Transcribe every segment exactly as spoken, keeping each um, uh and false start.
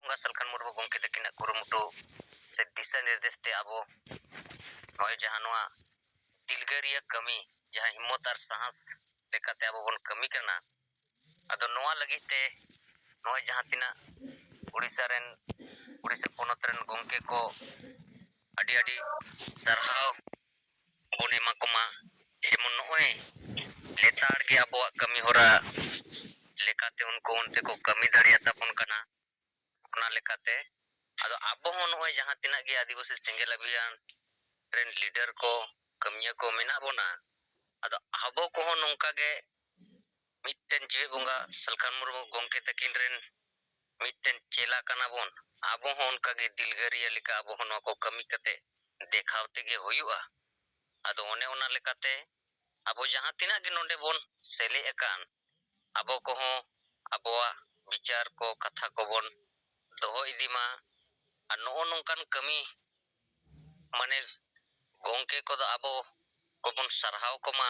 ᱵᱚᱸᱜᱟ ᱥᱟᱞᱠᱷᱟᱱ ᱢᱩᱨᱢᱩ ᱜᱚᱢᱠᱮ ᱛᱟᱹᱠᱤᱱᱟᱜ ᱠᱩᱨᱩᱢᱩᱴᱩ ᱥᱮ ᱫᱤᱥᱟᱹ ᱱᱤᱨᱫᱮᱥ ᱛᱮ ᱟᱵᱚ ᱱᱚᱜᱼᱚᱭ ᱡᱟᱦᱟᱸ ᱱᱚᱣᱟ ᱫᱤᱞᱜᱟᱹᱨᱤᱭᱟᱹ ᱠᱟᱹᱢᱤ, ᱡᱟᱦᱟᱸ ᱦᱤᱢᱢᱚᱛ ᱟᱨ ᱥᱟᱦᱟᱥ ᱞᱮᱠᱟᱛᱮ ᱟᱵᱚ ᱵᱚᱱ ᱠᱟᱹᱢᱤ ᱠᱟᱱᱟ᱾ ᱟᱫᱚ ᱱᱚᱣᱟ ᱞᱟᱹᱜᱤᱫ ᱛᱮ ᱱᱚᱜᱼᱚᱭ ᱡᱟᱦᱟᱸ ᱛᱤᱱᱟᱹᱜ ᱩᱲᱤᱥᱥᱟ ᱨᱮᱱ, ᱩᱲᱤᱥᱥᱟ ᱯᱚᱱᱚᱛ ᱨᱮᱱ ᱜᱚᱢᱠᱮ ᱠᱚ ᱟᱹᱰᱤ ᱟᱹᱰᱤ ᱥᱟᱨᱦᱟᱣ ᱵᱚᱱ ᱮᱢᱟ ᱠᱚᱢᱟ, ᱡᱮᱢᱚᱱ ᱱᱚᱜᱼᱚᱭ ᱞᱮᱛᱟᱲ ᱜᱮ ᱟᱵᱚᱣᱟᱜ ᱠᱟᱹᱢᱤ ᱦᱚᱨᱟ ᱞᱮᱠᱟᱛᱮ ᱩᱱᱠᱩ ᱚᱱᱛᱮ ᱠᱚ ᱠᱟᱹᱢᱤ ᱫᱟᱲᱮᱭᱟᱛᱟ ᱵᱚᱱ ᱠᱟᱱᱟ᱾ ᱚᱱᱟ ᱞᱮᱠᱟᱛᱮ ᱟᱫᱚ ᱟᱵᱚ ᱦᱚᱸ ᱱᱚᱜᱼᱚᱭ ᱡᱟᱦᱟᱸ ᱛᱤᱱᱟᱹᱜ ᱜᱮ ᱟᱹᱫᱤᱵᱟᱹᱥᱤ ᱥᱮᱸᱜᱮᱞ ᱚᱵᱷᱤᱭᱟᱱ ᱨᱮᱱ ᱞᱤᱰᱟᱨ ᱠᱚ, ᱠᱟᱹᱢᱤᱭᱟᱹ ᱠᱚ ᱢᱮᱱᱟᱜ ᱵᱚᱱᱟ, ᱟᱫᱚ ᱟᱵᱚ ᱠᱚᱦᱚᱸ ᱱᱚᱝᱠᱟ ᱜᱮ ᱢᱤᱫᱴᱮᱱ ᱡᱤᱣᱤ ᱵᱚᱸᱜᱟ ᱥᱟᱞᱠᱷᱟᱱ ᱢᱩᱨᱢᱩ ᱜᱚᱢᱠᱮ ᱛᱟᱹᱠᱤᱱ ᱨᱮᱱ ᱢᱤᱫᱴᱮᱱ ᱪᱮᱞᱟ ᱠᱟᱱᱟ ᱵᱚᱱ᱾ ᱟᱵᱚ ᱦᱚᱸ ᱚᱱᱠᱟ ᱜᱮ ᱫᱤᱞᱜᱟᱹᱨᱤᱭᱟᱹ ᱞᱮᱠᱟ ᱟᱵᱚ ᱦᱚᱸ ᱱᱚᱣᱟ ᱠᱚ ᱠᱟᱹᱢᱤ ᱠᱟᱛᱮ ᱫᱮᱠᱷᱟᱣ ᱛᱮᱜᱮ ᱦᱩᱭᱩᱜᱼᱟ᱾ ᱟᱫᱚ ᱚᱱᱮ ᱚᱱᱟ ᱞᱮᱠᱟᱛᱮ ᱟᱵᱚ ᱡᱟᱦᱟᱸ ᱛᱤᱱᱟᱹᱜ ᱜᱮ ᱱᱚᱰᱮ ᱵᱚᱱ ᱥᱮᱞᱮᱫ ᱟᱠᱟᱱ, ᱟᱵᱚ ᱠᱚᱦᱚᱸ ᱟᱵᱚᱣᱟᱜ ᱵᱤᱪᱟᱨ ᱠᱚ, ᱠᱟᱛᱷᱟ ᱠᱚᱵᱚᱱ ᱫᱚᱦᱚ ᱤᱫᱤ ᱢᱟ᱾ ᱟᱨ ᱱᱚᱜᱼᱚ ᱱᱚᱝᱠᱟᱱ ᱠᱟᱹᱢᱤ, ᱢᱟᱱᱮ, ᱜᱚᱢᱠᱮ ᱠᱚᱫᱚ ᱟᱵᱚ ᱠᱚᱵᱚᱱ ᱥᱟᱨᱦᱟᱣ ᱠᱚᱢᱟ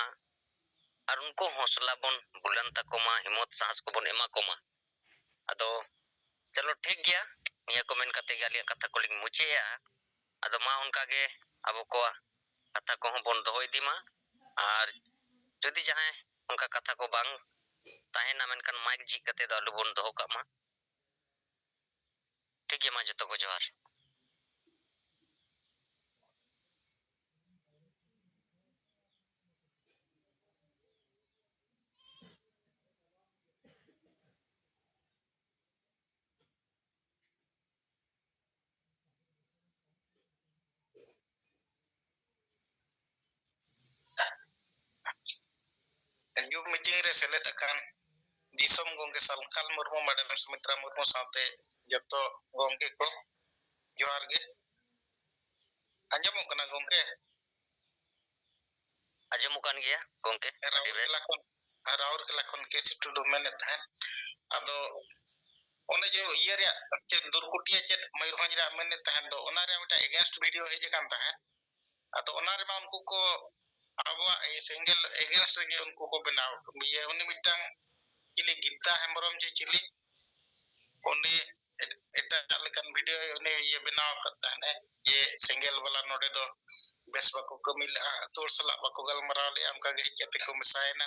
ᱟᱨ ᱩᱱᱠᱩ ᱦᱚᱸᱥᱞᱟ ᱵᱚᱱ ᱵᱩᱞᱟᱹᱱ ᱛᱟᱠᱚ ᱢᱟ, ᱦᱤᱢᱢᱚᱛ ᱥᱟᱦᱟᱥ ᱠᱚᱵᱚᱱ ᱮᱢᱟ ᱠᱚᱢᱟ᱾ ᱟᱫᱚ ᱪᱚᱞᱚ, ᱴᱷᱤᱠ ᱜᱮᱭᱟ, ᱱᱤᱭᱟᱹ ᱠᱚ ᱢᱮᱱ ᱠᱟᱛᱮ ᱜᱮ ᱟᱹᱞᱤᱧᱟᱜ ᱠᱟᱛᱷᱟ ᱠᱚᱞᱤᱧ ᱢᱩᱪᱟᱹᱫᱮᱜᱼᱟ᱾ ᱟᱫᱚ ᱢᱟ, ᱚᱱᱠᱟ ᱜᱮ ᱟᱵᱚ ᱠᱚᱣᱟᱜ ᱠᱟᱛᱷᱟ ᱠᱚᱦᱚᱸ ᱵᱚᱱ ᱫᱚᱦᱚ ᱤᱫᱤ ᱢᱟ᱾ ᱟᱨ ᱡᱩᱫᱤ ᱡᱟᱦᱟᱸᱭ ᱚᱱᱠᱟ ᱠᱟᱛᱷᱟ ᱠᱚ ᱵᱟᱝ ᱛᱟᱦᱮᱱᱟ, ᱢᱮᱱᱠᱷᱟᱱ ᱢᱟᱭᱤᱠ ᱡᱷᱤᱡ ᱠᱟᱛᱮ ᱫᱚ ᱟᱞᱚ ᱵᱚᱱ ᱫᱚᱦᱚ ᱠᱟᱜ ᱢᱟ᱾ ᱴᱷᱤᱠ ᱜᱮᱭᱟ, ᱢᱟ ᱡᱚᱛᱚ ᱠᱚ ᱡᱚᱦᱟᱨ᱾ ᱡᱩᱢ ᱢᱤᱴᱤᱝ ᱨᱮ ᱥᱮᱞᱮᱫ ᱟᱠᱟᱱ ᱫᱤᱥᱚᱢ ᱜᱚᱢᱠᱮ ᱥᱟᱞᱠᱷᱟᱱ ᱢᱩᱨᱢᱩ, ᱢᱮᱰᱟᱢ ᱥᱩᱢᱤᱛᱨᱟ ᱢᱩᱨᱢᱩ ᱥᱟᱶᱛᱮ ᱡᱚᱛᱚ ᱜᱚᱢᱠᱮ ᱠᱚ, ᱡᱚᱦᱟᱨ ᱜᱮ᱾ ᱟᱸᱡᱚᱢᱚᱜ ᱠᱟᱱᱟ ᱜᱚᱢᱠᱮ? ᱟᱸᱡᱚᱢᱚᱜ ᱠᱟᱱ ᱜᱮᱭᱟ ᱜᱚᱢᱠᱮ, ᱟᱹᱰᱤ ᱵᱮᱥ᱾ ᱨᱟᱩᱨᱠᱮᱞᱟ ᱠᱷᱚᱱ, ᱨᱟᱩᱨᱠᱮᱞᱟ ᱠᱷᱚᱱ ᱠᱮ ᱥᱤ ᱴᱩᱰᱩ ᱢᱮᱱᱮᱫ ᱛᱟᱦᱮᱸᱫ᱾ ᱟᱫᱚ ᱚᱱᱮ ᱡᱮ ᱤᱭᱟᱹ ᱨᱮᱭᱟᱜ ᱪᱮᱫ ᱫᱩᱨᱠᱩᱴᱤᱭᱟ ᱪᱮᱫ ᱢᱚᱭᱩᱨᱵᱷᱚᱸᱡᱽ ᱨᱮᱭᱟᱜ ᱢᱮᱱᱮᱫ ᱛᱟᱦᱮᱸᱫ ᱫᱚ, ᱚᱱᱟ ᱨᱮᱭᱟᱜ ᱢᱤᱫᱴᱟᱝ against video ᱦᱮᱡ ᱟᱠᱟᱱ ᱛᱟᱦᱮᱸᱫ᱾ ᱟᱫᱚ ᱚᱱᱟ ᱨᱮᱢᱟ ᱩᱱᱠᱩ ᱠᱚ ᱟᱵᱚᱣᱟᱜ ᱤᱭᱟᱹ ᱥᱮᱸᱜᱮᱞ against ᱨᱮᱜᱮ ᱩᱱᱠᱩ ᱠᱚ ᱵᱮᱱᱟᱣ, ᱤᱭᱟᱹ ᱩᱱᱤ ᱢᱤᱫᱴᱟᱝ ᱪᱤᱞᱤ ᱜᱤᱛᱟ ᱦᱮᱢᱵᱨᱚᱢ ᱪᱮ ᱪᱤᱞᱤ, ᱩᱱᱤ ᱮᱴ-, ᱮᱴᱟᱜ ᱩᱱᱤ ᱤᱭᱟᱹ ᱵᱮᱱᱟᱣ ᱟᱠᱟᱫ ᱛᱟᱦᱮᱱᱟᱭ ᱡᱮ ᱥᱮᱸᱜᱮᱞ ᱵᱟᱞᱟ ᱱᱚᱰᱮ ᱫᱚ ᱵᱮᱥ ᱵᱟᱠᱚ ᱠᱟᱹᱢᱤ ᱞᱮᱜᱼᱟ, ᱟᱹᱛᱩ ᱦᱚᱲ ᱥᱟᱞᱟᱜ ᱵᱟᱠᱚ ᱜᱟᱞᱢᱟᱨᱟᱣ ᱞᱮᱜᱼᱟ, ᱚᱱᱠᱟ ᱜᱮ ᱦᱮᱡ ᱠᱟᱛᱮ ᱠᱚ ᱢᱮᱥᱟᱭᱮᱱᱟ᱾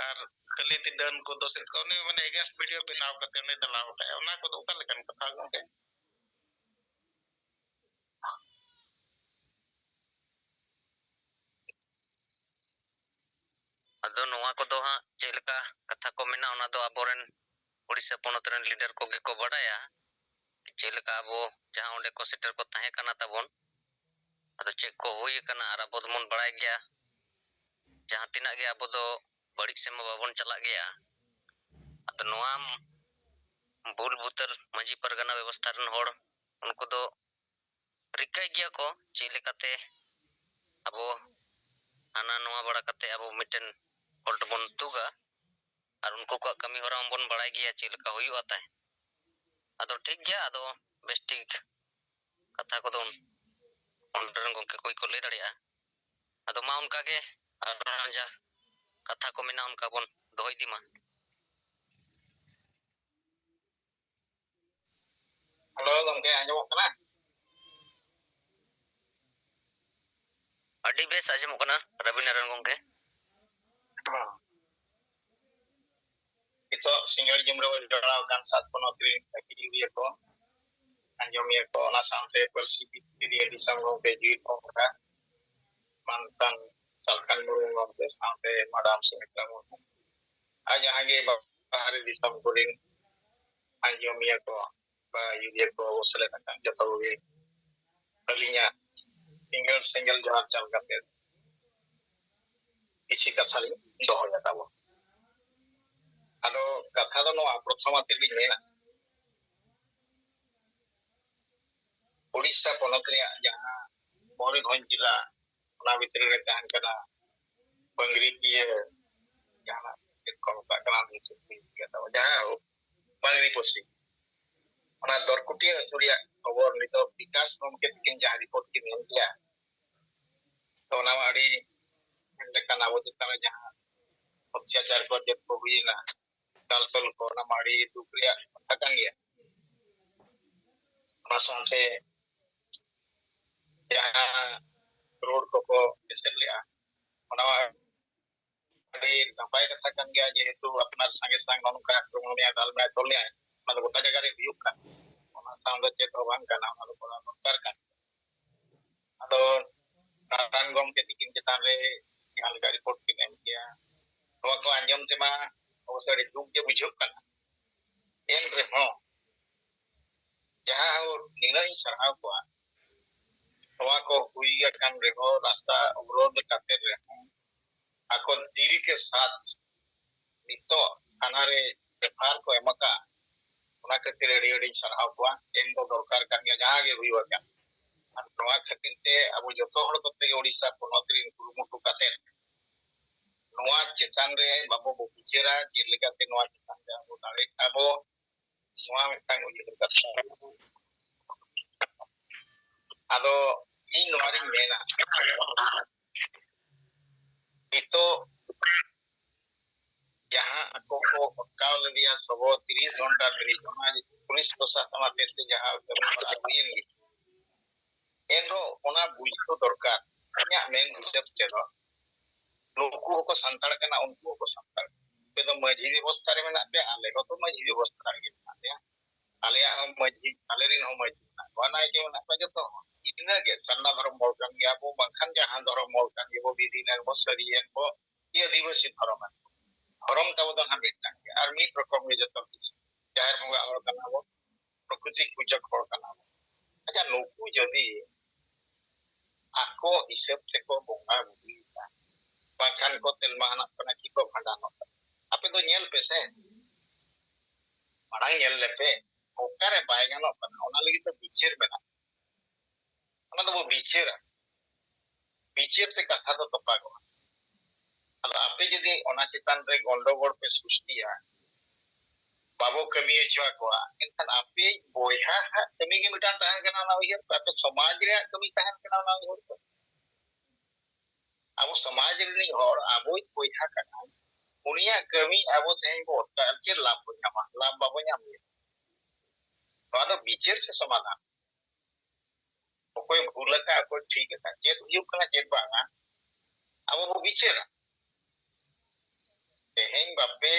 ᱟᱨ ᱠᱷᱟᱹᱞᱤ ᱛᱮ ᱰᱟᱹᱱ ᱠᱚ ᱫᱳᱥᱮᱫ ᱠᱚᱣᱟ, ᱩᱱᱤ ᱢᱟᱱᱮ against video ᱵᱮᱱᱟᱣ ᱠᱟᱛᱮ ᱩᱱᱤ ᱫᱟᱞᱟᱣ ᱠᱟᱜᱼᱟᱭ, ᱚᱱᱟ ᱠᱚᱫᱚ ᱚᱠᱟ ᱞᱮᱠᱟᱱ ᱠᱟᱛᱷᱟ ᱜᱚᱢᱠᱮ? ᱟᱫᱚ ᱱᱚᱣᱟ ᱠᱚᱫᱚ ᱦᱟᱸᱜ ᱪᱮᱫ ᱞᱮᱠᱟ ᱠᱟᱛᱷᱟ ᱠᱚ ᱢᱮᱱᱟᱜᱼᱟ, ᱚᱱᱟ ᱫᱚ ᱟᱵᱚᱨᱮᱱ ᱩᱲᱤᱥᱥᱟ ᱯᱚᱱᱚᱛ ᱨᱮᱱ leader ᱠᱚᱜᱮ ᱠᱚ ᱵᱟᱰᱟᱭᱟ᱾ ᱪᱮᱫ ᱞᱮᱠᱟ ᱟᱵᱚ ᱡᱟᱦᱟᱸ ᱚᱸᱰᱮ ᱠᱚ ᱥᱮᱴᱮᱨ ᱠᱚ ᱛᱟᱦᱮᱸ ᱠᱟᱱᱟ ᱛᱟᱵᱚᱱ, ᱟᱫᱚ ᱪᱮᱫ ᱠᱚ ᱦᱩᱭ ᱟᱠᱟᱱᱟ, ᱟᱨ ᱟᱵᱚ ᱫᱚᱵᱚᱱ ᱵᱟᱲᱟᱭ ᱜᱮᱭᱟ, ᱡᱟᱦᱟᱸ ᱛᱤᱱᱟᱹᱜ ᱜᱮ ᱟᱵᱚ ᱫᱚ ᱵᱟᱹᱲᱤᱡ ᱥᱮᱫ ᱢᱟ ᱵᱟᱵᱚᱱ ᱪᱟᱞᱟᱜ ᱜᱮᱭᱟ᱾ ᱟᱫᱚ ᱱᱚᱣᱟ ᱵᱷᱩᱞ ᱵᱷᱩᱛᱟᱹᱨ ᱢᱟᱹᱡᱷᱤ ᱯᱟᱨᱜᱟᱱᱟ ᱵᱮᱵᱚᱥᱛᱷᱟ ᱨᱮᱱ ᱦᱚᱲ, ᱩᱱᱠᱩ ᱫᱚ ᱨᱤᱠᱟᱹᱭ ᱜᱮᱭᱟ ᱠᱚ ᱪᱮᱫ ᱞᱮᱠᱟᱛᱮ ᱟᱵᱚ ᱦᱟᱱᱟ ᱱᱚᱣᱟ ᱵᱟᱲᱟ ᱠᱟᱛᱮ ᱟᱵᱚ ᱢᱤᱫᱴᱮᱱ ᱦᱚᱞᱴ ᱵᱚᱱ ᱛᱩᱜᱟ, ᱟᱨ ᱩᱱᱠᱩ ᱠᱚᱣᱟᱜ ᱠᱟᱹᱢᱤ ᱦᱚᱨᱟ ᱢᱟᱵᱚᱱ ᱵᱟᱲᱟᱭ ᱜᱮᱭᱟ ᱪᱮᱫ ᱞᱮᱠᱟ ᱦᱩᱭᱩᱜᱼᱟ ᱛᱟᱦᱮᱸ᱾ ᱟᱫᱚ ᱴᱷᱤᱠ ᱜᱮᱭᱟ, ᱟᱫᱚ ᱵᱮᱥ ᱴᱷᱤᱠ ᱠᱟᱛᱷᱟ ᱠᱚᱫᱚ ᱚᱸᱰᱮ ᱨᱮᱱ ᱜᱚᱢᱠᱮ ᱠᱚ ᱠᱚ ᱞᱟᱹᱭ ᱫᱟᱲᱮᱭᱟᱜᱼᱟ᱾ ᱟᱫᱚ ᱢᱟ ᱚᱱᱠᱟ ᱜᱮ ᱟᱨ ᱡᱟ ᱠᱟᱛᱷᱟ ᱠᱚ ᱢᱮᱱᱟᱜᱼᱟ ᱚᱱᱠᱟ ᱵᱚᱱ ᱫᱚᱦᱚ ᱤᱫᱤ ᱢᱟ᱾ ᱦᱮᱞᱳ ᱜᱚᱢᱠᱮ, ᱟᱸᱡᱚᱢᱚᱜ ᱠᱟᱱᱟ? ᱟᱹᱰᱤ ᱵᱮᱥ ᱟᱸᱡᱚᱢᱚᱜ ᱠᱟᱱᱟ ᱨᱚᱵᱤᱱᱟᱨᱟᱭᱚᱱ ᱜᱚᱢᱠᱮ᱾ ᱦᱮᱸ᱾ ᱱᱤᱛᱚᱜ ᱥᱤᱸᱜᱟᱹᱲ ᱡᱤᱢ ᱨᱮ ᱡᱚᱲᱟᱣ ᱟᱠᱟᱱ ᱥᱟᱛ ᱯᱚᱱᱚᱛ ᱨᱮᱱ ᱟᱹᱠᱤᱞᱤᱭᱟᱹ ᱠᱚ, ᱟᱸᱡᱚᱢᱤᱭᱟᱹ ᱠᱚ, ᱚᱱᱟ ᱥᱟᱶᱛᱮ ᱯᱟᱹᱨᱥᱤ ᱵᱷᱤᱛᱨᱤ ᱨᱮ ᱫᱤᱥᱚᱢ ᱜᱚᱢᱠᱮ ᱡᱤᱣᱤ ᱯᱚᱦᱚᱲᱟ ᱢᱟᱱᱛᱷᱟᱱ ᱥᱟᱞᱠᱷᱟᱱ ᱢᱩᱨᱢᱩ ᱜᱚᱢᱠᱮ ᱥᱟᱶᱛᱮ ᱢᱟᱰᱟᱢ ᱥᱩᱢᱤᱛᱨᱟ ᱢᱩᱨᱢᱩ ᱟᱨ ᱡᱟᱦᱟᱸ ᱜᱮ ᱵᱟᱦᱨᱮ ᱫᱤᱥᱚᱢ ᱠᱚᱨᱮᱱ ᱟᱸᱡᱚᱢᱤᱭᱟᱹ ᱠᱚ ᱵᱟ ᱤᱭᱩᱡᱤᱭᱟᱹ ᱠᱚ ᱥᱮᱞᱮᱫ ᱟᱠᱟᱱ ᱡᱚᱛᱚ ᱠᱚᱜᱮ ᱟᱹᱞᱤᱧᱟᱜ ᱥᱤᱸᱜᱟᱹᱲ ᱥᱮᱸᱜᱮᱞ ᱡᱚᱦᱟᱨ ᱪᱟᱞ ᱠᱟᱛᱮ ᱠᱤᱪᱷᱤ ᱠᱟᱛᱷᱟ ᱞᱤᱧ ᱫᱚᱦᱚᱭᱟ ᱛᱟᱵᱚᱱ᱾ ᱟᱫᱚ ᱠᱟᱛᱷᱟ ᱫᱚ ᱱᱚᱣᱟ ᱯᱨᱚᱛᱷᱚᱢ ᱟᱛᱮ ᱞᱤᱧ ᱢᱮᱱᱟ, ᱳᱰᱤᱥᱟ ᱯᱚᱱᱚᱛ ᱨᱮᱭᱟᱜ ᱡᱟᱦᱟᱸ ᱢᱚᱭᱩᱨᱵᱷᱚᱸᱡᱽ ᱡᱮᱞᱟ, ᱚᱱᱟ ᱵᱷᱤᱛᱨᱤ ᱨᱮ ᱛᱟᱦᱮᱱ ᱠᱟᱱᱟ ᱵᱟᱝᱨᱤ ᱯᱤᱭᱟᱹ, ᱡᱟᱦᱟᱸ ᱪᱮᱫ ᱠᱚ ᱢᱮᱛᱟᱜ ᱠᱟᱱᱟ, ᱡᱟᱦᱟᱸ ᱦᱳᱠ, ᱵᱟᱝᱨᱤ ᱯᱚᱥᱪᱤᱢ, ᱚᱱᱟ ᱫᱚᱨᱠᱩᱴᱤᱭᱟᱹ ᱟᱹᱛᱩ ᱨᱮᱭᱟᱜ ᱠᱷᱚᱵᱚᱨ ᱱᱤᱛᱚᱜ ᱵᱤᱠᱟᱥ ᱜᱚᱢᱠᱮ ᱛᱤᱠᱤᱱ ᱡᱟᱦᱟᱸ ᱨᱤᱯᱳᱨᱴ ᱠᱤᱱ ᱮᱢ ᱠᱮᱭᱟ, ᱛᱚ ᱚᱱᱟ ᱢᱟ ᱟᱹᱰᱤ ᱞᱮᱠᱟᱱ ᱟᱵᱚ ᱪᱮᱛᱟᱱ ᱨᱮ ᱡᱟᱦᱟᱸ ᱚᱛᱛᱟᱪᱟᱨ ᱠᱚ ᱪᱮᱫ ᱠᱚ ᱦᱩᱭᱮᱱᱟ, ᱫᱟᱞ ᱛᱚᱞ ᱠᱚ, ᱚᱱᱟ ᱢᱟ ᱟᱹᱰᱤ ᱫᱩᱠ ᱨᱮᱭᱟᱜ ᱠᱟᱛᱷᱟ ᱠᱟᱱ ᱜᱮᱭᱟ᱾ ᱚᱱᱟ ᱥᱟᱶᱛᱮ ᱡᱟᱦᱟᱸ ᱨᱳᱰ ᱠᱚᱠᱚ ᱮᱥᱮᱫ ᱞᱮᱜᱼᱟ, ᱚᱱᱟ ᱢᱟ ᱟᱹᱰᱤ ᱱᱟᱯᱟᱭ ᱠᱟᱛᱷᱟ ᱠᱟᱱ ᱜᱮᱭᱟ, ᱡᱮᱦᱮᱛᱩ ᱟᱯᱱᱟᱨ ᱥᱟᱸᱜᱮ ᱥᱟᱝ ᱱᱚᱜᱼᱚ ᱱᱚᱝᱠᱟ ᱟᱠᱨᱚᱢᱚᱱ ᱞᱮᱭᱟ, ᱫᱟᱞ ᱢᱮᱭᱟ, ᱛᱚᱞ ᱢᱮᱭᱟ, ᱚᱱᱟ ᱫᱚ ᱜᱚᱴᱟ ᱡᱟᱭᱜᱟ ᱨᱮ ᱦᱩᱭᱩᱜ ᱠᱟᱱᱟ᱾ ᱚᱱᱟ ᱥᱟᱶ ᱫᱚ ᱪᱮᱫ ᱦᱚᱸ ᱵᱟᱝ ᱠᱟᱱᱟ, ᱚᱱᱟ ᱫᱚ ᱠᱚᱨᱟᱣ ᱫᱚᱨᱠᱟᱨ ᱠᱟᱱᱟ᱾ ᱟᱫᱚ ᱱᱟᱨᱟᱭᱚᱱ ᱜᱚᱢᱠᱮ ᱛᱤᱠᱤᱱ ᱪᱮᱛᱟᱱ ᱨᱮ ᱡᱟᱦᱟᱸ ᱞᱮᱠᱟ ᱨᱤᱯᱳᱨᱴ ᱠᱤᱱ ᱮᱢ ᱠᱮᱭᱟ, ᱱᱚᱣᱟ ᱠᱚ ᱟᱸᱡᱚᱢ ᱛᱮᱢᱟ ᱚᱵᱚᱥᱥᱳᱭ ᱟᱹᱰᱤ ᱫᱩᱠ ᱜᱮ ᱵᱩᱡᱷᱟᱹᱜ ᱠᱟᱱᱟ᱾ ᱮᱱ ᱨᱮᱦᱚᱸ ᱡᱟᱦᱟᱸ ᱱᱤᱱᱟᱹᱜ ᱤᱧ ᱥᱟᱨᱦᱟᱣ ᱠᱚᱣᱟ, ᱱᱚᱣᱟ ᱠᱚ ᱦᱩᱭ ᱟᱠᱟᱱ ᱨᱮᱦᱚᱸ, ᱨᱟᱥᱛᱟ ᱚᱵᱚᱨᱳᱫᱷ ᱠᱟᱛᱮ ᱨᱮᱦᱚᱸ ᱟᱠᱚ ᱫᱤᱞ ᱠᱮ ᱥᱟᱛᱷ ᱱᱤᱛᱚᱜ ᱛᱷᱟᱱᱟ ᱨᱮ ᱮᱯᱷ ᱟᱭ ᱟᱨ ᱠᱚ ᱮᱢ ᱟᱠᱟᱫ, ᱚᱱᱟ ᱠᱷᱟᱹᱛᱤᱨ ᱟᱹᱰᱤ ᱟᱹᱰᱤᱧ ᱥᱟᱨᱦᱟᱣ ᱠᱚᱣᱟ᱾ ᱮᱢ ᱫᱚ ᱫᱚᱨᱠᱟᱨ ᱠᱟᱱ ᱜᱮᱭᱟ, ᱡᱟᱦᱟᱸ ᱜᱮ ᱦᱩᱭ ᱟᱠᱟᱱ᱾ ᱟᱨ ᱱᱚᱣᱟ ᱠᱷᱟᱹᱛᱤᱨ ᱛᱮ ᱟᱵᱚ ᱡᱚᱛᱚ ᱦᱚᱲ ᱠᱚᱛᱮ ᱜᱮ ᱳᱰᱤᱥᱟ ᱯᱚᱱᱚᱛ ᱨᱤᱱ ᱠᱩᱨᱩᱢᱩᱴᱩ ᱠᱟᱛᱮ ᱱᱚᱣᱟ ᱪᱮᱛᱟᱱ ᱨᱮ ᱵᱟᱵᱚ ᱵᱤᱪᱟᱹᱨᱟ, ᱪᱮᱫ ᱞᱮᱠᱟᱛᱮ ᱱᱚᱣᱟ ᱪᱮᱛᱟᱱ ᱨᱮ ᱟᱵᱚ ᱫᱟᱲᱮ ᱟᱵᱚ, ᱱᱚᱣᱟ ᱢᱤᱫᱴᱟᱝ ᱩᱭᱦᱟᱹᱨ ᱠᱟᱛᱷᱟ᱾ ᱟᱫᱚ ᱤᱧ ᱱᱚᱣᱟᱨᱤᱧ ᱢᱮᱱᱟ, ᱱᱤᱛᱚᱜ ᱡᱟᱦᱟᱸ ᱟᱠᱚ ᱠᱚ ᱚᱴᱠᱟᱣ ᱞᱮᱫᱮᱭᱟ ᱥᱚᱵᱚ ᱛᱤᱨᱤᱥ ᱜᱷᱚᱱᱴᱟ ᱫᱷᱟᱹᱨᱤᱡ, ᱚᱱᱟ ᱯᱩᱞᱤᱥ ᱯᱨᱚᱥᱟᱥᱚᱱ ᱟᱛᱮ ᱛᱮ ᱡᱟᱦᱟᱸ ᱠᱟᱹᱢᱤ ᱦᱚᱨᱟ ᱦᱩᱭᱮᱱ ᱜᱮ, ᱮᱱᱨᱮᱦᱚᱸ ᱚᱱᱟ ᱵᱩᱡᱷᱟᱹᱣ ᱫᱚᱨᱠᱟᱨ᱾ ᱤᱧᱟᱹᱜ ᱢᱮᱱ ᱦᱤᱥᱟᱹᱵ ᱛᱮᱫᱚ ᱱᱩᱠᱩ ᱦᱚᱸᱠᱚ ᱥᱟᱱᱛᱟᱲ ᱠᱟᱱᱟ, ᱩᱱᱠᱩ ᱦᱚᱸᱠᱚ ᱥᱟᱱᱛᱟᱲ ᱠᱟᱱᱟ᱾ ᱟᱯᱮ ᱫᱚ ᱢᱟᱹᱡᱷᱤ ᱵᱮᱵᱚᱥᱛᱷᱟ ᱨᱮ ᱢᱮᱱᱟᱜ ᱯᱮᱭᱟ, ᱟᱞᱮ ᱦᱚᱸᱛᱚ ᱢᱟᱹᱡᱷᱤ ᱵᱮᱵᱚᱥᱛᱷᱟ ᱨᱮᱜᱮ ᱢᱮᱱᱟᱜ ᱞᱮᱭᱟ᱾ ᱟᱞᱮᱭᱟᱜ ᱦᱚᱸ ᱢᱟᱹᱡᱷᱤ, ᱟᱞᱮ ᱨᱮᱱ ᱦᱚᱸ ᱢᱟᱹᱡᱷᱤ ᱢᱮᱱᱟᱜ ᱠᱚᱣᱟ, ᱱᱟᱭᱠᱮ ᱢᱮᱱᱟᱜ ᱠᱚᱣᱟ, ᱡᱚᱛᱚ ᱦᱚᱲ᱾ ᱤᱱᱟᱹᱜᱮ ᱥᱟᱨᱱᱟ ᱫᱷᱚᱨᱚᱢ ᱦᱚᱲ ᱠᱟᱱ ᱜᱮᱭᱟ ᱵᱚ, ᱵᱟᱝᱠᱷᱟᱱ ᱡᱟᱦᱟᱸ ᱫᱷᱚᱨᱚᱢ ᱦᱚᱲ ᱠᱟᱱ ᱜᱮᱵᱚ, ᱵᱤᱫᱤᱱ ᱮᱱ ᱵᱚ, ᱥᱟᱹᱨᱤᱭᱮᱱ ᱵᱚ, ᱠᱤ ᱟᱹᱫᱤᱵᱟᱹᱥᱤ ᱫᱷᱚᱨᱚᱢ ᱮᱱ ᱵᱚ᱾ ᱫᱷᱚᱨᱚᱢ ᱛᱟᱵᱚ ᱫᱚ ᱱᱟᱦᱟᱜ ᱢᱤᱫᱴᱟᱝ ᱜᱮ, ᱟᱨ ᱢᱤᱫ ᱨᱚᱠᱚᱢ ᱜᱮ ᱡᱚᱛᱚ ᱠᱤᱪᱷᱩ᱾ ᱡᱟᱦᱮᱨ ᱵᱚᱸᱜᱟ ᱦᱚᱲ ᱠᱟᱱᱟ ᱵᱚ, ᱯᱨᱚᱠᱨᱤᱛᱤ ᱯᱩᱡᱟᱹ ᱦᱚᱲ ᱠᱟᱱᱟ ᱵᱚ᱾ ᱟᱪᱪᱷᱟ, ᱱᱩᱠᱩ ᱡᱩᱫᱤ ᱟᱠᱚ ᱦᱤᱥᱟᱹᱵ ᱛᱮᱠᱚ ᱵᱚᱸᱜᱟ ᱵᱩᱨᱩᱭᱮᱫᱟ, ᱵᱟᱝᱠᱷᱟᱱ ᱠᱚ ᱛᱮᱞᱢᱟ ᱟᱱᱟᱜ ᱠᱟᱱᱟ, ᱠᱤ ᱠᱚ ᱵᱷᱟᱸᱰᱟᱱᱚᱜ ᱠᱟᱱᱟ, ᱟᱯᱮ ᱫᱚ ᱧᱮᱞ ᱯᱮ ᱥᱮ, ᱢᱟᱲᱟᱝ ᱧᱮᱞ ᱞᱮᱯᱮ, ᱚᱠᱟᱨᱮ ᱵᱟᱭ ᱜᱟᱱᱚᱜ ᱠᱟᱱᱟ, ᱚᱱᱟ ᱞᱟᱹᱜᱤᱫ ᱫᱚ ᱵᱤᱪᱟᱹᱨ ᱢᱮᱱᱟᱜᱼᱟ᱾ ᱚᱱᱟ ᱫᱚᱵᱚ ᱵᱤᱪᱟᱹᱨᱟ, ᱵᱤᱪᱟᱹᱨ ᱛᱮ ᱠᱟᱛᱷᱟ ᱫᱚ ᱛᱚᱯᱟᱜᱚᱜᱼᱟ᱾ ᱟᱫᱚ ᱟᱯᱮ ᱡᱩᱫᱤ ᱚᱱᱟ ᱪᱮᱛᱟᱱ ᱨᱮ ᱜᱚᱱᱰᱚᱜᱳᱲ ᱯᱮ ᱥᱨᱤᱥᱴᱤᱭᱟ, ᱵᱟᱵᱚ ᱠᱟᱹᱢᱤ ᱦᱚᱪᱚ ᱟᱠᱚᱣᱟ, ᱮᱱᱠᱷᱟᱱ ᱟᱯᱮ ᱵᱚᱭᱦᱟ ᱦᱟᱜ ᱠᱟᱹᱢᱤ ᱜᱮ ᱢᱤᱫᱴᱟᱝ ᱛᱟᱦᱮᱱ ᱠᱟᱱᱟ ᱚᱱᱟ ᱩᱭᱦᱟᱹᱨ ᱛᱮ, ᱟᱯᱮ ᱥᱚᱢᱟᱡᱽ ᱨᱮᱭᱟᱜ ᱠᱟᱹᱢᱤ ᱛᱟᱦᱮᱱ ᱠᱟᱱᱟ ᱚᱱᱟ ᱩᱭᱦᱟᱹᱨ ᱛᱮ᱾ ᱟᱵᱚ ᱥᱚᱢᱟᱡᱽ ᱨᱤᱱᱤᱡ ᱦᱚᱲ ᱟᱵᱚᱭᱤᱡ ᱵᱚᱭᱦᱟ ᱠᱟᱱᱟᱭ, ᱩᱱᱤᱭᱟᱜ ᱠᱟᱹᱢᱤ ᱟᱵᱚ ᱛᱮᱦᱮᱧ ᱵᱚ ᱚᱴᱠᱟᱣ, ᱪᱮᱫ ᱞᱟᱵᱷ ᱵᱚ ᱧᱟᱢᱟ? ᱞᱟᱵᱷ ᱵᱟᱵᱚ ᱧᱟᱢ ᱜᱮᱭᱟ᱾ ᱱᱚᱣᱟ ᱫᱚ ᱵᱤᱪᱟᱹᱨ ᱥᱮ ᱥᱚᱢᱟᱫᱷᱟᱱ᱾ ᱚᱠᱚᱭ ᱵᱷᱩᱞ ᱟᱠᱟᱫ, ᱚᱠᱚᱭ ᱴᱷᱤᱠ ᱟᱠᱟᱫ, ᱪᱮᱫ ᱦᱩᱭᱩᱜ ᱠᱟᱱᱟ, ᱪᱮᱫ ᱵᱟᱝᱟ, ᱟᱵᱚ ᱵᱚ ᱵᱤᱪᱟᱹᱨᱟ᱾ ᱛᱮᱦᱮᱧ ᱵᱟᱯᱮ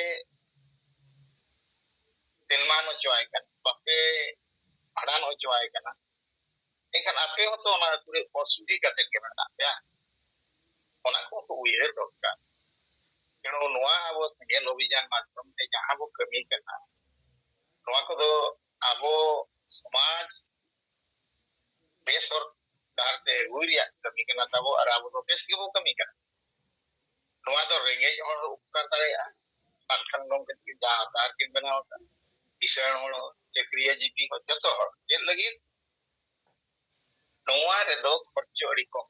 ᱛᱮᱞᱢᱟᱱ ᱦᱚᱪᱚᱣᱟᱭ ᱠᱟᱱᱟ, ᱵᱟᱯᱮ ᱵᱷᱟᱸᱰᱟᱱ ᱦᱚᱪᱚᱣᱟᱭ ᱠᱟᱱᱟ, ᱮᱱᱠᱷᱟᱱ ᱟᱯᱮ ᱦᱚᱸᱛᱚ ᱚᱱᱟ ᱟᱹᱛᱩ ᱨᱮ ᱚᱥᱩᱵᱤᱫᱷᱟ ᱠᱟᱛᱮ ᱜᱮ ᱢᱮᱱᱟᱜ ᱯᱮᱭᱟ᱾ ᱚᱱᱟ ᱠᱚ ᱩᱭᱦᱟᱹᱨ ᱫᱚᱨᱠᱟᱨ᱾ ᱛᱮᱱᱩ ᱱᱚᱣᱟ ᱟᱵᱚ ᱥᱮᱸᱜᱮᱞ ᱚᱵᱷᱤᱡᱟᱱ ᱢᱟᱫᱽᱫᱷᱚᱢ ᱛᱮ ᱡᱟᱦᱟᱸ ᱵᱚ ᱠᱟᱹᱢᱤ ᱠᱟᱱᱟ, ᱱᱚᱣᱟ ᱠᱚᱫᱚ ᱟᱵᱚ ᱥᱚᱢᱟᱡᱽ ᱵᱮᱥ ᱦᱚᱨ ᱰᱟᱦᱟᱨ ᱛᱮ ᱟᱹᱜᱩᱭ ᱨᱮᱭᱟᱜ ᱠᱟᱹᱢᱤ ᱠᱟᱱᱟ ᱛᱟᱵᱚ, ᱟᱨ ᱟᱵᱚ ᱫᱚ ᱵᱮᱥ ᱜᱮᱵᱚ ᱠᱟᱹᱢᱤ ᱠᱟᱱᱟ᱾ ᱱᱚᱣᱟ ᱫᱚ ᱨᱮᱸᱜᱮᱡ ᱦᱚᱲ ᱩᱯᱠᱟᱨ ᱫᱟᱲᱮᱭᱟᱜᱼᱟ, ᱠᱟᱨᱠᱷᱟᱱᱟ ᱜᱚᱢᱠᱮ ᱛᱟᱹᱠᱤᱱ ᱡᱟᱦᱟᱸ ᱟᱫᱷᱟᱨ ᱠᱤᱱ ᱵᱮᱱᱟᱣ ᱟᱠᱟᱫ, ᱠᱤᱥᱟᱹᱬ ᱦᱚᱲ, ᱪᱟᱹᱠᱨᱤᱭᱟ ᱡᱤᱵᱤ ᱦᱚᱲ, ᱡᱚᱛᱚ ᱦᱚᱲ ᱪᱮᱫ ᱞᱟᱹᱜᱤᱫ? ᱱᱚᱣᱟ ᱨᱮᱫᱚ ᱠᱷᱚᱨᱪᱚ ᱟᱹᱰᱤ ᱠᱚᱢ᱾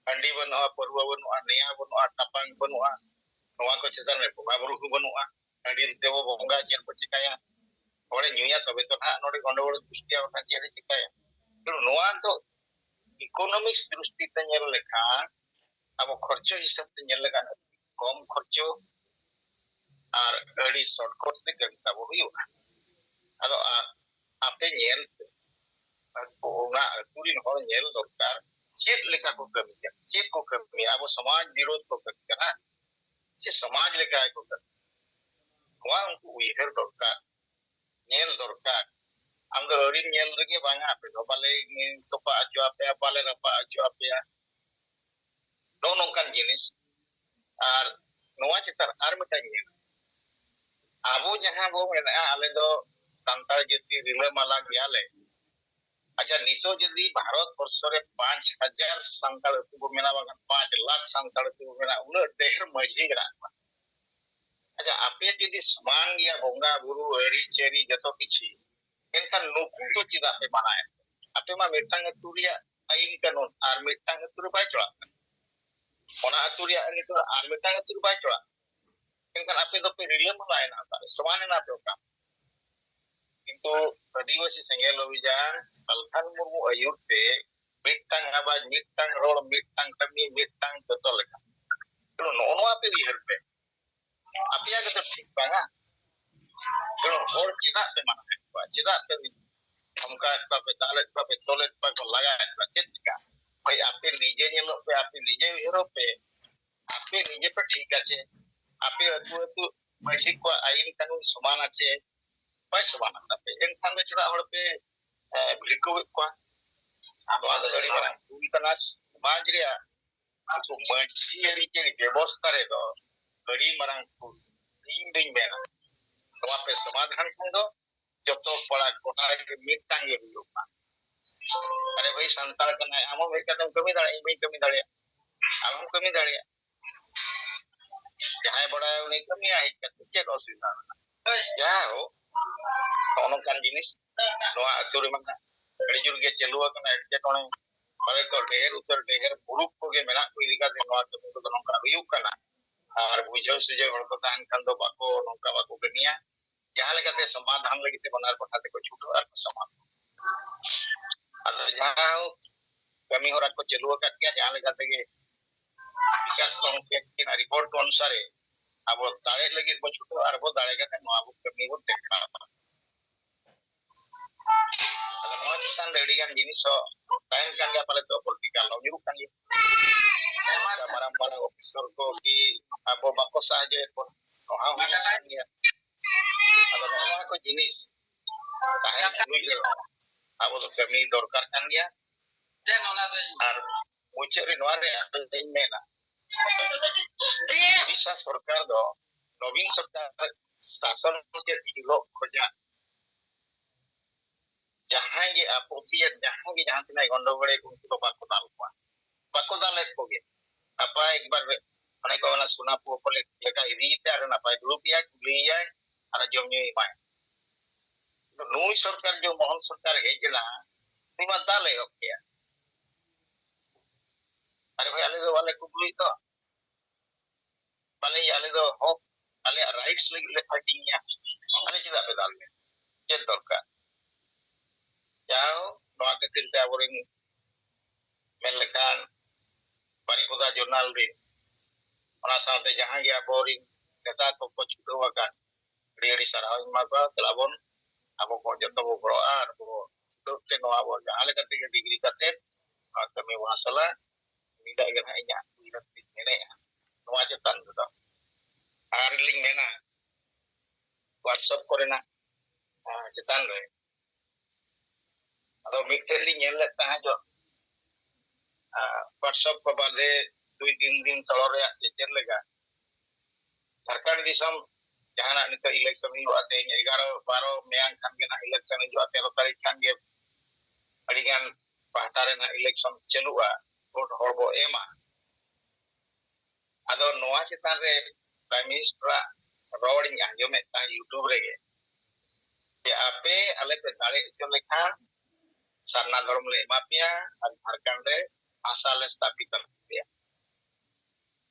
ᱦᱟᱺᱰᱤ ᱵᱟᱹᱱᱩᱜᱼᱟ, ᱯᱟᱹᱨᱣᱟᱹ ᱵᱟᱹᱱᱩᱜᱼᱟ, ᱱᱮᱭᱟ ᱵᱟᱹᱱᱩᱜᱼᱟ, ᱛᱟᱯᱟᱝ ᱵᱟᱹᱱᱩᱜᱼᱟ, ᱱᱚᱣᱟ ᱠᱚ ᱪᱮᱛᱟᱱ ᱨᱮ ᱵᱚᱸᱜᱟ ᱵᱩᱨᱩ ᱦᱚᱸ ᱵᱟᱹᱱᱩᱜᱼᱟ᱾ ᱦᱟᱺᱰᱤ ᱛᱮᱵᱚ ᱵᱚᱸᱜᱟ ᱪᱮᱫ ᱵᱚ ᱪᱤᱠᱟᱹᱭᱟ? ᱦᱚᱲᱮ ᱧᱩᱭᱟ ᱛᱚᱵᱮ ᱛᱚ ᱱᱟᱦᱟᱜ ᱱᱚᱰᱮ ᱜᱚᱸᱰᱚᱜᱳᱲ ᱥᱨᱤᱥᱴᱤᱭᱟ, ᱵᱟᱠᱷᱟᱱ ᱪᱮᱫ ᱮ ᱪᱤᱠᱟᱹᱭᱟ? ᱛᱚ ᱱᱚᱣᱟ ᱫᱚ economics ᱫᱨᱤᱥᱴᱤ ᱛᱮ ᱧᱮᱞ ᱞᱮᱠᱷᱟᱱ, ᱟᱵᱚ ᱠᱷᱚᱨᱪᱚ ᱦᱤᱥᱟᱹᱵ ᱛᱮ ᱧᱮᱞ ᱞᱮᱠᱷᱟᱱ ᱠᱚᱢ ᱠᱷᱚᱨᱪᱚ ᱟᱨ ᱟᱹᱰᱤ shortcut ᱛᱮ ᱠᱟᱹᱢᱤ ᱛᱟᱵᱚ ᱦᱩᱭᱩᱜᱼᱟ᱾ ᱟᱫᱚ ᱟ-, ᱟᱯᱮ ᱧᱮᱞ ᱯᱮ, ᱚᱱᱟ ᱟᱹᱛᱩ ᱨᱮᱱ ᱦᱚᱲ ᱧᱮᱞ ᱫᱚᱨᱠᱟᱨ, ᱪᱮᱫ ᱞᱮᱠᱟ ᱠᱚ ᱠᱟᱹᱢᱤ ᱠᱟᱱᱟ, ᱪᱮᱫ ᱠᱚ ᱠᱟᱹᱢᱤᱭᱟ, ᱟᱵᱚ ᱥᱚᱢᱟᱡᱽ ᱵᱤᱨᱳᱫᱷ ᱠᱚ ᱠᱟᱹᱢᱤ ᱠᱟᱱᱟ ᱥᱮ ᱥᱚᱢᱟᱡᱽ ᱞᱮᱠᱟ ᱜᱮᱠᱚ ᱠᱟᱹᱢᱤ, ᱱᱚᱣᱟ ᱩᱱᱠᱩ ᱩᱭᱦᱟᱹᱨ ᱫᱚᱨᱠᱟᱨ, ᱧᱮᱞ ᱫᱚᱨᱠᱟᱨ᱾ ᱟᱢ ᱫᱚ ᱟᱹᱣᱨᱤᱢ ᱧᱮᱞ ᱨᱮᱜᱮ ᱵᱟᱝᱟ, ᱟᱯᱮ ᱫᱚ ᱵᱟᱞᱮ ᱛᱚᱯᱟ ᱦᱚᱪᱚ ᱟᱯᱮᱭᱟ, ᱵᱟᱞᱮ ᱨᱟᱯᱟᱜ ᱦᱚᱪᱚ ᱟᱯᱮᱭᱟ, ᱱᱚᱜᱼᱚ ᱱᱚᱝᱠᱟᱱ ᱡᱤᱱᱤᱥ᱾ ᱟᱨ ᱱᱚᱣᱟ ᱪᱮᱛᱟᱱ ᱟᱨ ᱢᱤᱫᱴᱟᱝ ᱧᱮᱞ, ᱟᱵᱚ ᱡᱟᱦᱟᱸ ᱵᱚ ᱢᱮᱱᱮᱫᱼᱟ, ᱟᱞᱮ ᱫᱚ ᱥᱟᱱᱛᱟᱲ ᱡᱟᱹᱛᱤ ᱨᱤᱞᱟᱹᱢᱟᱞᱟ ᱜᱮᱭᱟᱞᱮ᱾ ᱟᱪᱪᱷᱟ, ᱱᱤᱛᱚᱜ ᱡᱩᱫᱤ ᱵᱷᱟᱨᱚᱛ ᱵᱚᱨᱥᱚ ᱨᱮ ᱯᱟᱸᱪ ᱦᱟᱡᱟᱨ ᱥᱟᱱᱛᱟᱲ ᱟᱹᱛᱩ ᱵᱚ ᱢᱮᱱᱟ, ᱵᱟᱝᱠᱷᱟᱱ ᱯᱟᱸᱪ ᱞᱟᱠᱷ ᱥᱟᱱᱛᱟᱲ ᱟᱹᱛᱩ ᱵᱚ ᱢᱮᱱᱟ, ᱩᱱᱟᱹᱜ ᱰᱷᱮᱨ ᱢᱟᱹᱡᱷᱤ ᱢᱮᱱᱟᱜ ᱠᱚᱣᱟ᱾ ᱟᱪᱪᱷᱟ, ᱟᱯᱮ ᱡᱩᱫᱤ ᱥᱚᱢᱟᱱ ᱜᱮᱭᱟ, ᱵᱚᱸᱜᱟ ᱵᱩᱨᱩ, ᱟᱹᱨᱤᱪᱟᱹᱞᱤ, ᱡᱚᱛᱚ ᱠᱤᱪᱷᱩ, ᱮᱱᱠᱷᱟᱱ ᱱᱩᱠᱩ ᱫᱚ ᱪᱮᱫᱟᱜ ᱯᱮ ᱢᱟᱱᱟᱭᱮᱫ ᱠᱚᱣᱟ? ᱟᱯᱮ ᱢᱟ ᱢᱤᱫᱴᱟᱝ ᱟᱹᱛᱩ ᱨᱮᱭᱟᱜ ᱟᱹᱭᱤᱱ ᱠᱟᱹᱱᱩᱱ ᱟᱨ ᱢᱤᱫᱴᱟᱝ ᱟᱹᱛᱩ ᱨᱮ ᱵᱟᱭ ᱪᱚᱲᱟᱜ ᱠᱟᱱᱟ, ᱚᱱᱟ ᱟᱹᱛᱩ ᱨᱮᱭᱟᱜ ᱟᱹᱨᱤ ᱠᱟᱹᱱᱩᱱ ᱟᱨ ᱢᱤᱫᱴᱟᱝ ᱟᱹᱛᱩ ᱨᱮ ᱵᱟᱭ ᱪᱚᱲᱟᱜ ᱠᱟᱱᱟ᱾ ᱮᱱᱠᱷᱟᱱ ᱟᱯᱮ ᱫᱚᱯᱮ ᱨᱤᱞᱟᱹᱢᱟᱞᱟ ᱮᱱᱟ, ᱚᱠᱟᱨᱮ ᱥᱚᱢᱟᱱ ᱮᱱᱟ ᱯᱮ ᱚᱠᱟ? ᱠᱤᱱᱛᱩ ᱟᱹᱫᱤᱵᱟᱹᱥᱤ ᱥᱮᱸᱜᱮᱞ ᱚᱵᱷᱤᱡᱟᱱ ᱯᱟᱞᱠᱷᱟᱱ ᱢᱩᱨᱢᱩ ᱟᱹᱭᱩᱨ ᱛᱮ ᱢᱤᱫᱴᱟᱝ ᱟᱣᱟᱡ, ᱢᱤᱫᱴᱟᱝ ᱨᱚᱲ, ᱢᱤᱫᱴᱟᱝ ᱠᱟᱹᱢᱤ, ᱢᱤᱫᱴᱟᱝ ᱡᱚᱛᱚ ᱞᱮᱠᱟ᱾ ᱛᱚ ᱱᱚᱜᱼᱚ ᱱᱚᱣᱟ ᱯᱮ ᱩᱭᱦᱟᱹᱨ ᱯᱮ, ᱟᱯᱮᱭᱟᱜ ᱜᱮᱛᱚ ᱴᱷᱤᱠ ᱵᱟᱝᱟ? ᱛᱚ ᱦᱚᱲ ᱪᱮᱫᱟᱜ ᱯᱮ ᱢᱟᱱᱟᱣᱮᱫ? ᱠᱚᱣᱟ? ᱪᱮᱫᱟᱜ ᱯᱮ ᱫᱷᱚᱢᱠᱟᱣᱮᱫ ᱠᱚᱣᱟ ᱯᱮ, ᱫᱟᱞᱮᱫ ᱠᱚᱣᱟ ᱯᱮ, ᱛᱚᱞᱮᱫ ᱠᱚᱣᱟ ᱠᱚ, ᱞᱟᱜᱟᱭᱮᱫ ᱠᱚᱣᱟ? ᱪᱮᱫ ᱞᱮᱠᱟ? ᱦᱳᱭ, ᱟᱯᱮ ᱱᱤᱡᱮ ᱧᱮᱞᱚᱜ ᱯᱮ, ᱟᱯᱮ ᱱᱤᱡᱮ ᱩᱭᱦᱟᱹᱨᱚᱜ ᱯᱮ, ᱟᱯᱮ ᱱᱤᱡᱮ ᱯᱮ ᱴᱷᱤᱠ ᱟᱪᱷᱮ? ᱟᱯᱮ ᱟᱹᱛᱩ ᱟᱹᱛᱩ ᱢᱟᱹᱡᱷᱤ ᱠᱚᱣᱟᱜ ᱟᱹᱭᱤᱱ ᱠᱟᱹᱱᱩᱱ ᱥᱚᱢᱟᱱ ᱟᱪᱷᱮ? ᱵᱟᱭ ᱥᱚᱢᱟᱱ ᱟᱠᱟᱫ ᱯᱮ, ᱮᱱᱠᱷᱟᱱ ᱫᱚ ᱪᱮᱫᱟᱜ ᱦᱚᱲ ᱯᱮ, ᱮ, ᱵᱷᱤᱲᱠᱟᱹᱣᱮᱫ ᱠᱚᱣᱟ? ᱱᱚᱣᱟ ᱫᱚ ᱟᱹᱰᱤ ᱢᱟᱨᱟᱝ ᱵᱷᱩᱞ ᱠᱟᱱᱟ ᱥᱚᱢᱟᱡᱽ ᱨᱮᱭᱟᱜ᱾ ᱩᱱᱠᱩ ᱢᱟᱹᱡᱷᱤ ᱟᱹᱨᱤᱪᱟᱹᱞᱤ ᱵᱮᱵᱚᱥᱛᱷᱟ ᱨᱮᱫᱚ ᱟᱹᱰᱤ ᱢᱟᱨᱟᱝ ᱵᱷᱩᱞ᱾ ᱤᱧ ᱫᱩᱧ ᱢᱮᱱᱟ, ᱱᱚᱣᱟ ᱯᱮ ᱥᱚᱢᱟᱫᱷᱟᱱ ᱠᱷᱟᱱ ᱫᱚ ᱡᱚᱛᱚ ᱯᱟᱲᱟ ᱜᱚᱴᱟ ᱨᱮ ᱢᱤᱫᱴᱟᱝ ᱜᱮ ᱦᱩᱭᱩᱜᱼᱟ᱾ ᱟᱨᱮ ᱵᱷᱟᱹᱭ, ᱥᱟᱱᱛᱟᱲ ᱠᱟᱱᱟᱭ, ᱟᱢ ᱦᱚᱸ ᱦᱮᱡ ᱠᱟᱛᱮᱢ ᱠᱟᱹᱢᱤ ᱫᱟᱲᱮᱭᱟᱜᱼᱟ, ᱤᱧ ᱵᱟᱹᱧ ᱠᱟᱹᱢᱤ ᱫᱟᱲᱮᱭᱟᱜᱼᱟ, ᱟᱢ ᱦᱚᱸᱢ ᱠᱟᱹᱢᱤ ᱫᱟᱲᱮᱭᱟᱜᱼᱟ᱾ ᱡᱟᱦᱟᱸᱭ ᱵᱟᱲᱟᱭᱟ ᱩᱱᱤ ᱠᱟᱹᱢᱤᱭᱟ ᱦᱮᱡ ᱠᱟᱛᱮ, ᱪᱮᱫ ᱚᱥᱩᱵᱤᱫᱷᱟ ᱢᱮᱱᱟᱜᱼᱟ? ᱡᱟᱭᱦᱳᱠ, ᱱᱚᱜᱼᱚ ᱱᱚᱝᱠᱟᱱ ᱡᱤᱱᱤᱥ ᱱᱚᱣᱟ ᱟᱹᱛᱩ ᱨᱮ ᱢᱮᱱᱟᱜᱼᱟ, ᱟᱹᱰᱤ ᱡᱳᱨ ᱜᱮ ᱪᱟᱹᱞᱩ ᱟᱠᱟᱱᱟ ᱮᱴᱠᱮᱴᱚᱬᱮ᱾ ᱯᱟᱞᱮ ᱫᱚ ᱰᱷᱮᱨ ᱩᱛᱟᱹᱨ ᱰᱷᱮᱨ ᱢᱩᱨᱩᱠ ᱠᱚᱜᱮ ᱢᱮᱱᱟᱜ ᱠᱚ ᱤᱫᱤ ᱠᱟᱛᱮ ᱱᱚᱣᱟ ᱠᱟᱹᱢᱤ ᱠᱚᱫᱚ ᱱᱚᱝᱠᱟ ᱦᱩᱭᱩᱜ ᱠᱟᱱᱟ᱾ ᱟᱨ ᱵᱩᱡᱷᱟᱹᱣ ᱥᱩᱡᱷᱟᱹᱣ ᱦᱚᱲ ᱠᱚ ᱛᱟᱦᱮᱱ ᱠᱷᱟᱱ ᱫᱚ ᱵᱟᱠᱚ, ᱱᱚᱝᱠᱟ ᱵᱟᱠᱚ ᱠᱟᱹᱢᱤᱭᱟ᱾ ᱡᱟᱦᱟᱸ ᱞᱮᱠᱟᱛᱮ ᱥᱚᱢᱟᱫᱷᱟᱱ ᱞᱟᱹᱜᱤᱫ ᱛᱮ ᱵᱟᱱᱟᱨ ᱯᱟᱦᱴᱟ ᱛᱮᱠᱚ ᱪᱷᱩᱴᱟᱹᱜᱼᱟ ᱟᱨ ᱠᱚ ᱥᱚᱢᱟᱫᱷᱟᱱ᱾ ᱟᱫᱚ ᱡᱟᱦᱟᱸ ᱠᱟᱹᱢᱤ ᱦᱚᱨᱟ ᱠᱚ ᱪᱟᱹᱞᱩ ᱟᱠᱟᱫ ᱜᱮᱭᱟ, ᱡᱟᱦᱟᱸ ᱞᱮᱠᱟ ᱛᱮᱜᱮ ᱵᱤᱠᱟᱥ ᱠᱚᱢᱤᱴᱤ ᱨᱮᱱᱟᱜ ᱨᱤᱯᱳᱨᱴ ᱚᱱᱩᱥᱟᱨᱮ ᱟᱵᱚ ᱫᱟᱲᱮ ᱞᱟᱹᱜᱤᱫ ᱵᱚ ᱪᱷᱩᱴᱟᱹᱜᱼᱟ ᱟᱨ ᱵᱚ ᱫᱟᱲᱮ ᱠᱟᱛᱮ ᱱᱚᱣᱟ ᱵᱚ ᱠᱟᱹᱢᱤ ᱵᱚ ᱫᱮᱠᱷᱟᱣᱟ᱾ ᱟᱫᱚ ᱱᱚᱣᱟ ᱪᱮᱛᱟᱱ ᱨᱮ ᱟᱹᱰᱤ ᱜᱟᱱ ᱡᱤᱱᱤᱥ ᱦᱚᱸ ᱛᱟᱦᱮᱱ ᱠᱟᱱ ᱜᱮᱭᱟ, ᱯᱟᱞᱮ ᱫᱚ ᱯᱚᱞᱤᱴᱤᱠᱟᱞ ᱦᱚᱸ ᱧᱩᱨᱩᱜ ᱠᱟᱱ ᱜᱮᱭᱟ᱾ ᱢᱟᱨᱟᱝ ᱢᱟᱨᱟᱝ ᱚᱯᱷᱤᱥᱟᱨ ᱠᱚ ᱠᱤ ᱟᱵᱚ ᱵᱟᱠᱚ ᱥᱟᱦᱟᱡᱽᱡᱚᱭᱮᱫ ᱵᱚᱱᱟ, ᱱᱚᱣᱟ ᱦᱚᱸ ᱦᱩᱭᱩᱜ ᱠᱟᱱ ᱜᱮᱭᱟ᱾ ᱟᱫᱚ ᱱᱚᱜᱼᱚ ᱱᱚᱣᱟ ᱠᱚ ᱡᱤᱱᱤᱥ ᱛᱟᱦᱮᱱ ᱛᱩᱞᱩᱡ ᱨᱮᱦᱚᱸ ᱟᱵᱚ ᱫᱚ ᱠᱟᱹᱢᱤ ᱫᱚᱨᱠᱟᱨ ᱠᱟᱱ ᱜᱮᱭᱟ᱾ ᱟᱨ ᱢᱩᱪᱟᱹᱫ ᱨᱮ ᱱᱚᱣᱟ ᱨᱮ ᱟᱫᱚᱧ ᱢᱮᱱᱟ, ᱩᱲᱤᱥᱥᱟ ᱥᱚᱨᱠᱟᱨ ᱫᱚ ᱱᱚᱵᱤᱱ ᱥᱚᱨᱠᱟᱨ ᱥᱟᱥᱚᱱ ᱪᱮᱫ ᱦᱤᱞᱳᱜ ᱠᱷᱚᱱᱟᱜ ᱡᱟᱦᱟᱸᱭ ᱜᱮ ᱟᱯᱚᱛᱤᱭᱮᱫ, ᱡᱟᱦᱟᱸᱭ ᱜᱮ ᱡᱟᱦᱟᱸ ᱛᱤᱱᱟᱹᱜ ᱜᱚᱱᱰᱚᱜᱳᱲᱮᱫ, ᱩᱱᱠᱩ ᱫᱚ ᱵᱟᱠᱚ ᱫᱟᱞ ᱠᱚᱣᱟ, ᱵᱟᱠᱚ ᱫᱟᱞᱮᱫ ᱠᱚᱜᱮ᱾ ᱱᱟᱯᱟᱭ ᱮᱠᱵᱟᱨ ᱚᱱᱮ ᱠᱚ ᱢᱮᱱᱟ, ᱥᱚᱱᱟ ᱯᱩᱣᱟᱹ ᱠᱚ ᱞᱮᱠᱟ ᱤᱫᱤᱭᱮ ᱛᱮ ᱟᱨ ᱱᱟᱯᱟᱭ ᱫᱩᱲᱩᱵ ᱮᱭᱟᱭ, ᱠᱩᱞᱤᱭᱮᱭᱟᱭ ᱟᱨ ᱡᱚᱢ ᱧᱩᱭ ᱮᱢᱟᱭ᱾ ᱱᱩᱭ ᱥᱚᱨᱠᱟᱨ ᱡᱚ ᱢᱳᱦᱚᱱ ᱥᱚᱨᱠᱟᱨ ᱦᱮᱡ ᱮᱱᱟ, ᱩᱱᱤ ᱢᱟ ᱫᱟᱞ ᱮᱦᱚᱵ ᱠᱮᱭᱟ᱾ ᱟᱨᱮ ᱵᱷᱟᱭ, ᱟᱞᱮ ᱫᱚ ᱵᱟᱞᱮ ᱠᱩᱢᱵᱽᱲᱩᱭᱮᱫ ᱫᱚ, ᱵᱟᱞᱮ, ᱟᱞᱮ ᱫᱚ ᱦᱚᱠ, ᱟᱞᱮᱭᱟᱜ ᱨᱟᱭᱤᱴᱥ ᱞᱟᱹᱜᱤᱫ ᱞᱮ ᱯᱷᱟᱭᱴᱤᱝ ᱜᱮᱭᱟ᱾ ᱟᱞᱮ ᱪᱮᱫᱟᱜ ᱯᱮ ᱫᱟᱞ ᱞᱮᱭᱟ? ᱪᱮᱫ ᱫᱚᱨᱠᱟᱨ? ᱡᱟᱣ ᱱᱚᱣᱟ ᱠᱷᱟᱹᱛᱤᱨ ᱛᱮ ᱟᱵᱚᱨᱮᱱ ᱢᱮᱱ ᱞᱮᱠᱷᱟᱱ ᱵᱟᱨᱤᱯᱚᱫᱟ ᱡᱚᱱᱟᱞ ᱨᱮᱱ, ᱚᱱᱟ ᱥᱟᱶᱛᱮ ᱡᱟᱦᱟᱸ ᱜᱮ ᱟᱵᱚᱨᱮᱱ ᱱᱮᱛᱟ ᱠᱚᱠᱚ ᱪᱷᱩᱴᱟᱹᱣ ᱟᱠᱟᱱ, ᱟᱹᱰᱤ ᱟᱹᱰᱤ ᱥᱟᱨᱦᱟᱣ ᱤᱧ ᱮᱢᱟ ᱠᱚᱣᱟ᱾ ᱛᱟᱦᱞᱮ ᱟᱵᱚᱱ ᱟᱵᱚ ᱠᱚ ᱡᱚᱛᱚ ᱵᱚ ᱜᱚᱲᱚᱜᱼᱟ ᱟᱨ ᱵᱚ ᱫᱩᱲᱩᱵ ᱛᱮ ᱱᱚᱣᱟ ᱵᱚ ᱡᱟᱦᱟᱸ ᱞᱮᱠᱟ ᱛᱮᱜᱮ ᱰᱤᱜᱽᱨᱤ ᱠᱟᱛᱮ ᱱᱚᱣᱟ ᱠᱟᱹᱢᱤ ᱵᱚᱱ ᱦᱟᱥᱚᱞᱟ᱾ ᱱᱤᱱᱟᱹᱜ ᱜᱮ ᱱᱟᱦᱟᱜ ᱤᱧᱟᱹᱜ ᱩᱭᱦᱟᱹᱨ ᱛᱤᱧ ᱢᱮᱱᱮᱫᱼᱟ ᱱᱚᱣᱟ ᱪᱮᱛᱟᱱ ᱨᱮᱫᱚ᱾ ᱟᱨ ᱞᱤᱧ ᱢᱮᱱᱟ WhatsApp ᱠᱚᱨᱮᱱᱟᱜ ᱪᱮᱛᱟᱱ ᱨᱮ ᱟᱫᱚ ᱢᱤᱫᱴᱷᱮᱱ ᱞᱤᱧ ᱧᱮᱞ ᱞᱮᱫ ᱛᱟᱦᱮᱸᱫ ᱡᱚ WhatsApp ᱠᱚ ᱵᱟᱨᱦᱮ ᱫᱩᱭ ᱛᱤᱱ ᱫᱤᱱ ᱛᱚᱞᱚ ᱨᱮᱭᱟᱜ ᱪᱮᱫ ᱞᱮᱠᱟ ᱡᱷᱟᱲᱠᱷᱚᱸᱰ ᱫᱤᱥᱚᱢ ᱡᱟᱦᱟᱱᱟᱜ ᱱᱤᱛᱚᱜ election ᱦᱩᱭᱩᱜᱼᱟ ᱛᱮᱦᱮᱧ ᱮᱜᱟᱨᱚ ᱵᱟᱨᱚ ᱢᱮᱭᱟᱝ ᱠᱷᱟᱱ ᱜᱮ ᱱᱟᱜ election ᱦᱩᱭᱩᱜᱼᱟ, ᱛᱮᱨᱚ ᱛᱟᱹᱨᱤᱠᱷ ᱠᱷᱟᱱ ᱜᱮ ᱟᱹᱰᱤᱜᱟᱱ ᱯᱟᱦᱴᱟ ᱨᱮ ᱱᱟᱜ election ᱪᱟᱹᱞᱩᱜᱼᱟ, ᱵᱷᱳᱴ ᱦᱚᱲ ᱵᱚ ᱮᱢᱟ᱾ ᱟᱫᱚ ᱱᱚᱣᱟ ᱪᱮᱛᱟᱱ ᱨᱮ Prime Minister ᱟᱜ ᱨᱚᱲᱤᱧ ᱟᱸᱡᱚᱢᱮᱫ ᱛᱟᱦᱮᱸ YouTube ᱨᱮᱜᱮ, ᱡᱮ ᱟᱯᱮ ᱟᱞᱮ ᱯᱮ ᱫᱟᱲᱮ ᱦᱚᱪᱚ ᱞᱮᱠᱷᱟᱱ ᱥᱟᱨᱱᱟ ᱫᱷᱚᱨᱚᱢ ᱞᱮ ᱮᱢᱟ ᱯᱮᱭᱟ ᱟᱨ ᱡᱷᱟᱲᱠᱷᱚᱸᱰ ᱨᱮ ᱵᱷᱟᱥᱟ ᱞᱮ ᱥᱛᱷᱟᱯᱤᱛ ᱛᱟᱯᱮᱭᱟ,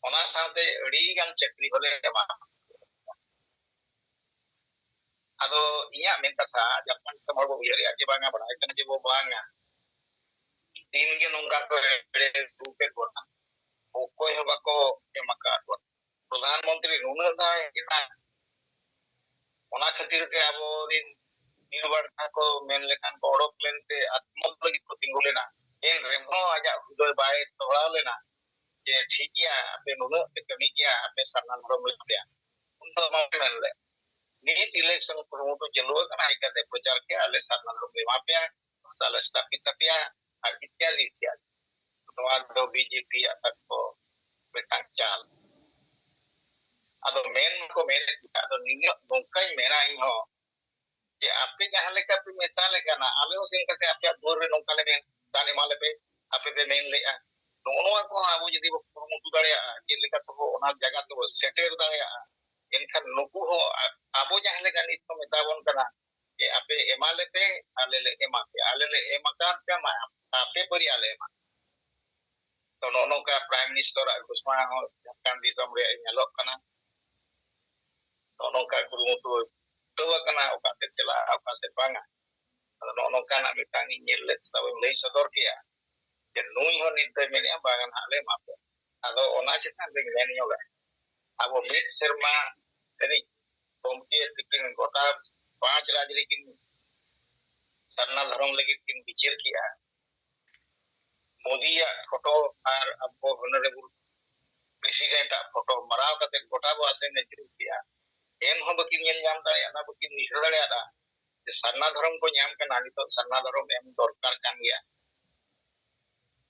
ᱚᱱᱟ ᱥᱟᱶᱛᱮ ᱟᱹᱰᱤ ᱜᱟᱱ ᱪᱟᱹᱠᱨᱤ ᱦᱚᱸᱞᱮ ᱮᱢᱟ᱾ ᱟᱫᱚ ᱤᱧᱟᱹᱜ ᱢᱮᱱ ᱠᱟᱛᱷᱟ, ᱡᱷᱟᱲᱠᱷᱚᱸᱰ ᱫᱤᱥᱚᱢ ᱦᱚᱲ ᱵᱚ ᱩᱭᱦᱟᱹᱨᱮᱜᱼᱟ ᱡᱮ ᱵᱟᱝᱟ, ᱵᱟᱲᱟᱭ ᱠᱟᱱᱟ ᱡᱮ ᱵᱚ ᱵᱟᱝᱟ, ᱫᱤᱱ ᱜᱮ ᱱᱚᱝᱠᱟ ᱠᱚ ᱮᱲᱮ ᱫᱩᱲᱩᱵᱮᱫ ᱵᱚᱱᱟ, ᱚᱠᱚᱭ ᱦᱚᱸ ᱵᱟᱠᱚ ᱮᱢ ᱟᱠᱟᱫ ᱵᱚᱱᱟ᱾ ᱯᱨᱚᱫᱷᱟᱱ ᱢᱚᱱᱛᱨᱤ ᱱᱩᱱᱟᱹᱜ ᱫᱷᱟᱣ ᱦᱮᱡ ᱮᱱᱟ, ᱚᱱᱟ ᱠᱷᱟᱹᱛᱤᱨ ᱛᱮ ᱟᱵᱚᱨᱤᱱ ᱵᱤᱨ ᱵᱟᱲᱟ ᱠᱚ ᱢᱮᱱ ᱞᱮᱠᱷᱟᱱ ᱠᱚ ᱚᱰᱚᱠ ᱞᱮᱱᱛᱮ ᱟᱛᱢᱚᱦᱚᱛ ᱞᱟᱹᱜᱤᱫ ᱠᱚ ᱛᱤᱸᱜᱩ ᱞᱮᱱᱟ᱾ ᱮᱱ ᱨᱮᱦᱚᱸ ᱟᱡᱟᱜ ᱦᱩᱫᱟᱹ ᱵᱟᱭ ᱛᱚᱲᱟᱣ ᱞᱮᱱᱟ ᱡᱮ ᱴᱷᱤᱠ ᱜᱮᱭᱟ, ᱟᱯᱮ ᱱᱩᱱᱟᱹᱜ ᱯᱮ ᱠᱟᱹᱢᱤ ᱠᱮᱭᱟ, ᱟᱯᱮ ᱥᱟᱨᱱᱟ ᱫᱷᱚᱨᱚᱢ ᱞᱮ ᱮᱢᱟ ᱯᱮᱭᱟ᱾ ᱩᱱ ᱫᱚ ᱵᱟᱝ ᱢᱮᱱ ᱞᱮᱫ᱾ ᱱᱤᱛ election ᱠᱩᱨᱩᱢᱩᱴᱩ ᱪᱟᱹᱞᱩ ᱟᱠᱟᱱᱟ, ᱦᱮᱡ ᱠᱟᱛᱮ ᱯᱨᱚᱪᱟᱨ ᱠᱮᱭᱟ, ᱟᱞᱮ ᱥᱟᱨᱱᱟ ᱫᱷᱚᱨᱚᱢ ᱞᱮ ᱮᱢᱟ ᱯᱮᱭᱟ, ᱛᱟᱦᱞᱮ ᱥᱛᱷᱟᱯᱤᱛ ᱛᱟᱯᱮᱭᱟ, ᱟᱨ ᱤᱛᱭᱟᱫᱤ ᱤᱛᱭᱟᱫᱤ᱾ ᱱᱚᱣᱟ ᱫᱚ ᱵᱤᱡᱮᱯᱤ ᱟᱜ ᱛᱟᱠᱚ ᱢᱤᱫᱴᱟᱝ ᱪᱟᱞ᱾ ᱟᱫᱚ ᱢᱮᱱ ᱢᱟᱠᱚ ᱢᱮᱱᱮᱫ ᱜᱮ, ᱟᱫᱚ ᱱᱤᱱᱟᱹᱜ ᱱᱚᱝᱠᱟᱧ ᱢᱮᱱᱟ ᱤᱧ ᱦᱚᱸ, ᱡᱮ ᱟᱯᱮ ᱡᱟᱦᱟᱸ ᱞᱮᱠᱟ ᱯᱮ ᱢᱮᱛᱟ ᱞᱮ ᱠᱟᱱᱟ, ᱟᱞᱮ ᱦᱚᱸ ᱥᱮᱱ ᱠᱟᱛᱮ ᱟᱯᱮᱭᱟᱜ ᱫᱩᱣᱟᱹᱨ ᱨᱮ ᱱᱚᱝᱠᱟ ᱞᱮ ᱢᱮᱱ, ᱫᱟᱱ ᱮᱢᱟ ᱞᱮᱯᱮ, ᱟᱯᱮ ᱯᱮ ᱢᱮᱱ ᱞᱮᱜᱼᱟ᱾ ᱱᱚᱜᱼᱚ ᱱᱚᱣᱟ ᱠᱚᱦᱚᱸ ᱟᱵᱚ ᱡᱩᱫᱤ ᱵᱚ ᱠᱩᱨᱩᱢᱩᱴᱩ ᱫᱟᱲᱮᱭᱟᱜᱼᱟ, ᱪᱮᱫ ᱞᱮᱠᱟ ᱛᱮᱵᱚ ᱚᱱᱟ ᱡᱟᱭᱜᱟ ᱛᱮᱵᱚ ᱥᱮᱴᱮᱨ ᱫᱟᱲᱮᱭᱟᱜᱼᱟ, ᱮᱱᱠᱷᱟᱱ ᱱᱩᱠᱩ ᱦᱚᱸ ᱟ-, ᱟᱵᱚ ᱡᱟᱦᱟᱸ ᱞᱮᱠᱟ ᱱᱤᱛ ᱠᱚ ᱢᱮᱛᱟ ᱵᱚᱱ ᱠᱟᱱᱟ ᱡᱮ ᱟᱯᱮ ᱮᱢᱟ ᱞᱮᱯᱮ, ᱟᱞᱮ ᱞᱮ ᱮᱢᱟ ᱯᱮᱭᱟ, ᱟᱞᱮ ᱞᱮ ᱮᱢ ᱟᱠᱟᱫ ᱯᱮᱭᱟ, ᱢᱟ ᱟᱯᱮ ᱯᱟᱹᱨᱤ ᱟᱞᱮ ᱮᱢᱟ᱾ ᱛᱚ ᱱᱚᱜᱼᱚ ᱱᱚᱝᱠᱟ Prime Minister ᱟᱜ ᱜᱷᱳᱥᱱᱟ ᱦᱚᱸ ᱡᱷᱟᱲᱠᱷᱚᱸᱰ ᱫᱤᱥᱚᱢ ᱨᱮ ᱧᱮᱞᱚᱜ ᱠᱟᱱᱟ᱾ ᱱᱚᱜᱼᱚ ᱱᱚᱝᱠᱟ ᱠᱩᱨᱩᱢᱩᱴᱩ ᱪᱷᱩᱴᱟᱹᱣ ᱟᱠᱟᱱᱟ, ᱚᱠᱟ ᱥᱮᱫ ᱪᱟᱞᱟᱜᱼᱟ, ᱚᱠᱟ ᱥᱮᱫ ᱵᱟᱝᱟ᱾ ᱟᱫᱚ ᱱᱚᱜᱼᱚ ᱱᱚᱝᱠᱟᱱᱟᱜ ᱢᱤᱫᱴᱟᱝ ᱤᱧ ᱧᱮᱞ ᱞᱮᱫ ᱛᱟᱵᱚᱱ ᱞᱟᱹᱭ ᱥᱚᱫᱚᱨ ᱠᱮᱜᱼᱟ ᱡᱮ ᱱᱩᱭ ᱦᱚᱸ ᱱᱤᱛ ᱫᱚᱭ ᱢᱮᱱᱮᱫᱼᱟ ᱵᱟᱝᱟ ᱱᱟᱦᱟᱜ ᱞᱮ ᱮᱢᱟ ᱯᱮᱭᱟ᱾ ᱟᱫᱚ ᱚᱱᱟ ᱪᱮᱛᱟᱱ ᱨᱮᱧ ᱢᱮᱱ ᱧᱚᱜᱟ, ᱟᱵᱚ ᱢᱤᱫ ᱥᱮᱨᱢᱟ ᱨᱤᱱᱤᱡ ᱜᱚᱢᱠᱮ ᱛᱤᱠᱤᱱ ᱜᱚᱴᱟ ᱯᱟᱸᱪ ᱨᱟᱡᱽ ᱨᱮᱠᱤᱱ ᱥᱟᱨᱱᱟ ᱫᱷᱚᱨᱚᱢ ᱞᱟᱹᱜᱤᱫ ᱠᱤᱱ ᱵᱤᱪᱟᱹᱨ ᱠᱮᱜᱼᱟ᱾ ᱢᱳᱫᱤᱭᱟᱜ ᱯᱷᱳᱴᱳ ᱟᱨ ᱟᱵᱚ ᱦᱚᱱᱚᱨᱮᱵᱚᱞ ᱯᱨᱮᱥᱤᱰᱮᱱᱴ ᱟᱜ ᱯᱷᱳᱴᱳ ᱢᱟᱨᱟᱣ ᱠᱟᱛᱮ ᱜᱚᱴᱟ ᱵᱚ ᱟᱥᱮᱱ ᱟᱹᱪᱩᱨ ᱠᱮᱜᱼᱟ᱾ ᱮᱱᱦᱚᱸ ᱵᱟᱹᱠᱤᱱ ᱧᱮᱞ ᱧᱟᱢ ᱫᱟᱲᱮᱭᱟᱜᱼᱟ, ᱵᱟᱹᱠᱤᱱ ᱩᱭᱦᱟᱹᱨ ᱫᱟᱲᱮᱭᱟᱫᱟ ᱡᱮ ᱥᱟᱨᱱᱟ ᱫᱷᱚᱨᱚᱢ ᱠᱚ ᱧᱟᱢ ᱠᱟᱱᱟ, ᱱᱤᱛᱚᱜ ᱥᱟᱨᱱᱟ ᱫᱷᱚᱨᱚᱢ ᱮᱢ ᱫᱚᱨᱠᱟᱨ ᱠᱟᱱ ᱜᱮᱭᱟ᱾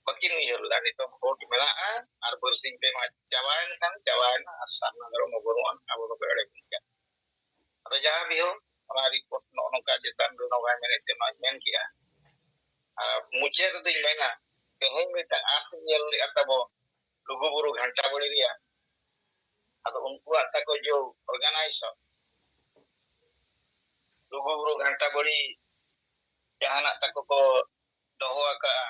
ᱵᱟᱹᱠᱤᱱ ᱩᱭᱦᱟᱹᱨ ᱞᱮᱫᱟ, ᱱᱤᱛᱚᱜ ᱵᱷᱳᱴ ᱢᱮᱱᱟᱜᱼᱟ ᱟᱨ ᱵᱟᱨᱥᱤᱧ ᱯᱮ ᱢᱟᱦᱟ ᱪᱟᱵᱟᱭᱮᱱ ᱠᱷᱟᱱ ᱪᱟᱵᱟᱭᱮᱱᱟ, ᱟᱨ ᱥᱟᱨᱱᱟ ᱫᱷᱚᱨᱚᱢ ᱦᱚᱸ ᱵᱟᱹᱱᱩᱜᱼᱟ, ᱟᱵᱚ ᱫᱚᱠᱚ ᱮᱲᱮ ᱵᱚᱱ ᱠᱟᱱᱟ᱾ ᱟᱫᱚ ᱡᱟᱦᱟᱸ ᱵᱤᱦᱚ ᱚᱱᱟ ᱨᱤᱯᱳᱨᱴ ᱱᱚᱜᱼᱚ ᱱᱚᱝᱠᱟ ᱪᱮᱛᱟᱱ ᱨᱮ ᱱᱚᱝᱠᱟᱭ ᱢᱮᱱᱮᱫ ᱛᱮ ᱱᱚᱣᱟᱧ ᱢᱮᱱ ᱠᱮᱜᱼᱟ᱾ ᱟᱨ ᱢᱩᱪᱟᱹᱫ ᱨᱮᱫᱚᱧ ᱢᱮᱱᱟ, ᱛᱮᱦᱮᱧ ᱢᱤᱫᱴᱟᱝ ᱟᱸᱥ ᱤᱧ ᱧᱮᱞ ᱞᱮᱫᱼᱟ ᱛᱟᱵᱚ ᱞᱩᱜᱩᱵᱩᱨᱩ ᱜᱷᱟᱱᱴᱟ ᱵᱟᱲᱤ ᱨᱮᱭᱟᱜ᱾ ᱟᱫᱚ ᱩᱱᱠᱩᱣᱟᱜ ᱛᱟᱠᱚ ᱡᱮ ᱚᱨᱜᱟᱱᱟᱭᱡᱮᱥᱚᱱ, ᱞᱩᱜᱩᱵᱩᱨᱩ ᱜᱷᱟᱱᱴᱟ ᱵᱟᱲᱤ ᱡᱟᱦᱟᱱᱟᱜ ᱛᱟᱠᱚ ᱠᱚ ᱫᱚᱦᱚ ᱟᱠᱟᱫᱼᱟ,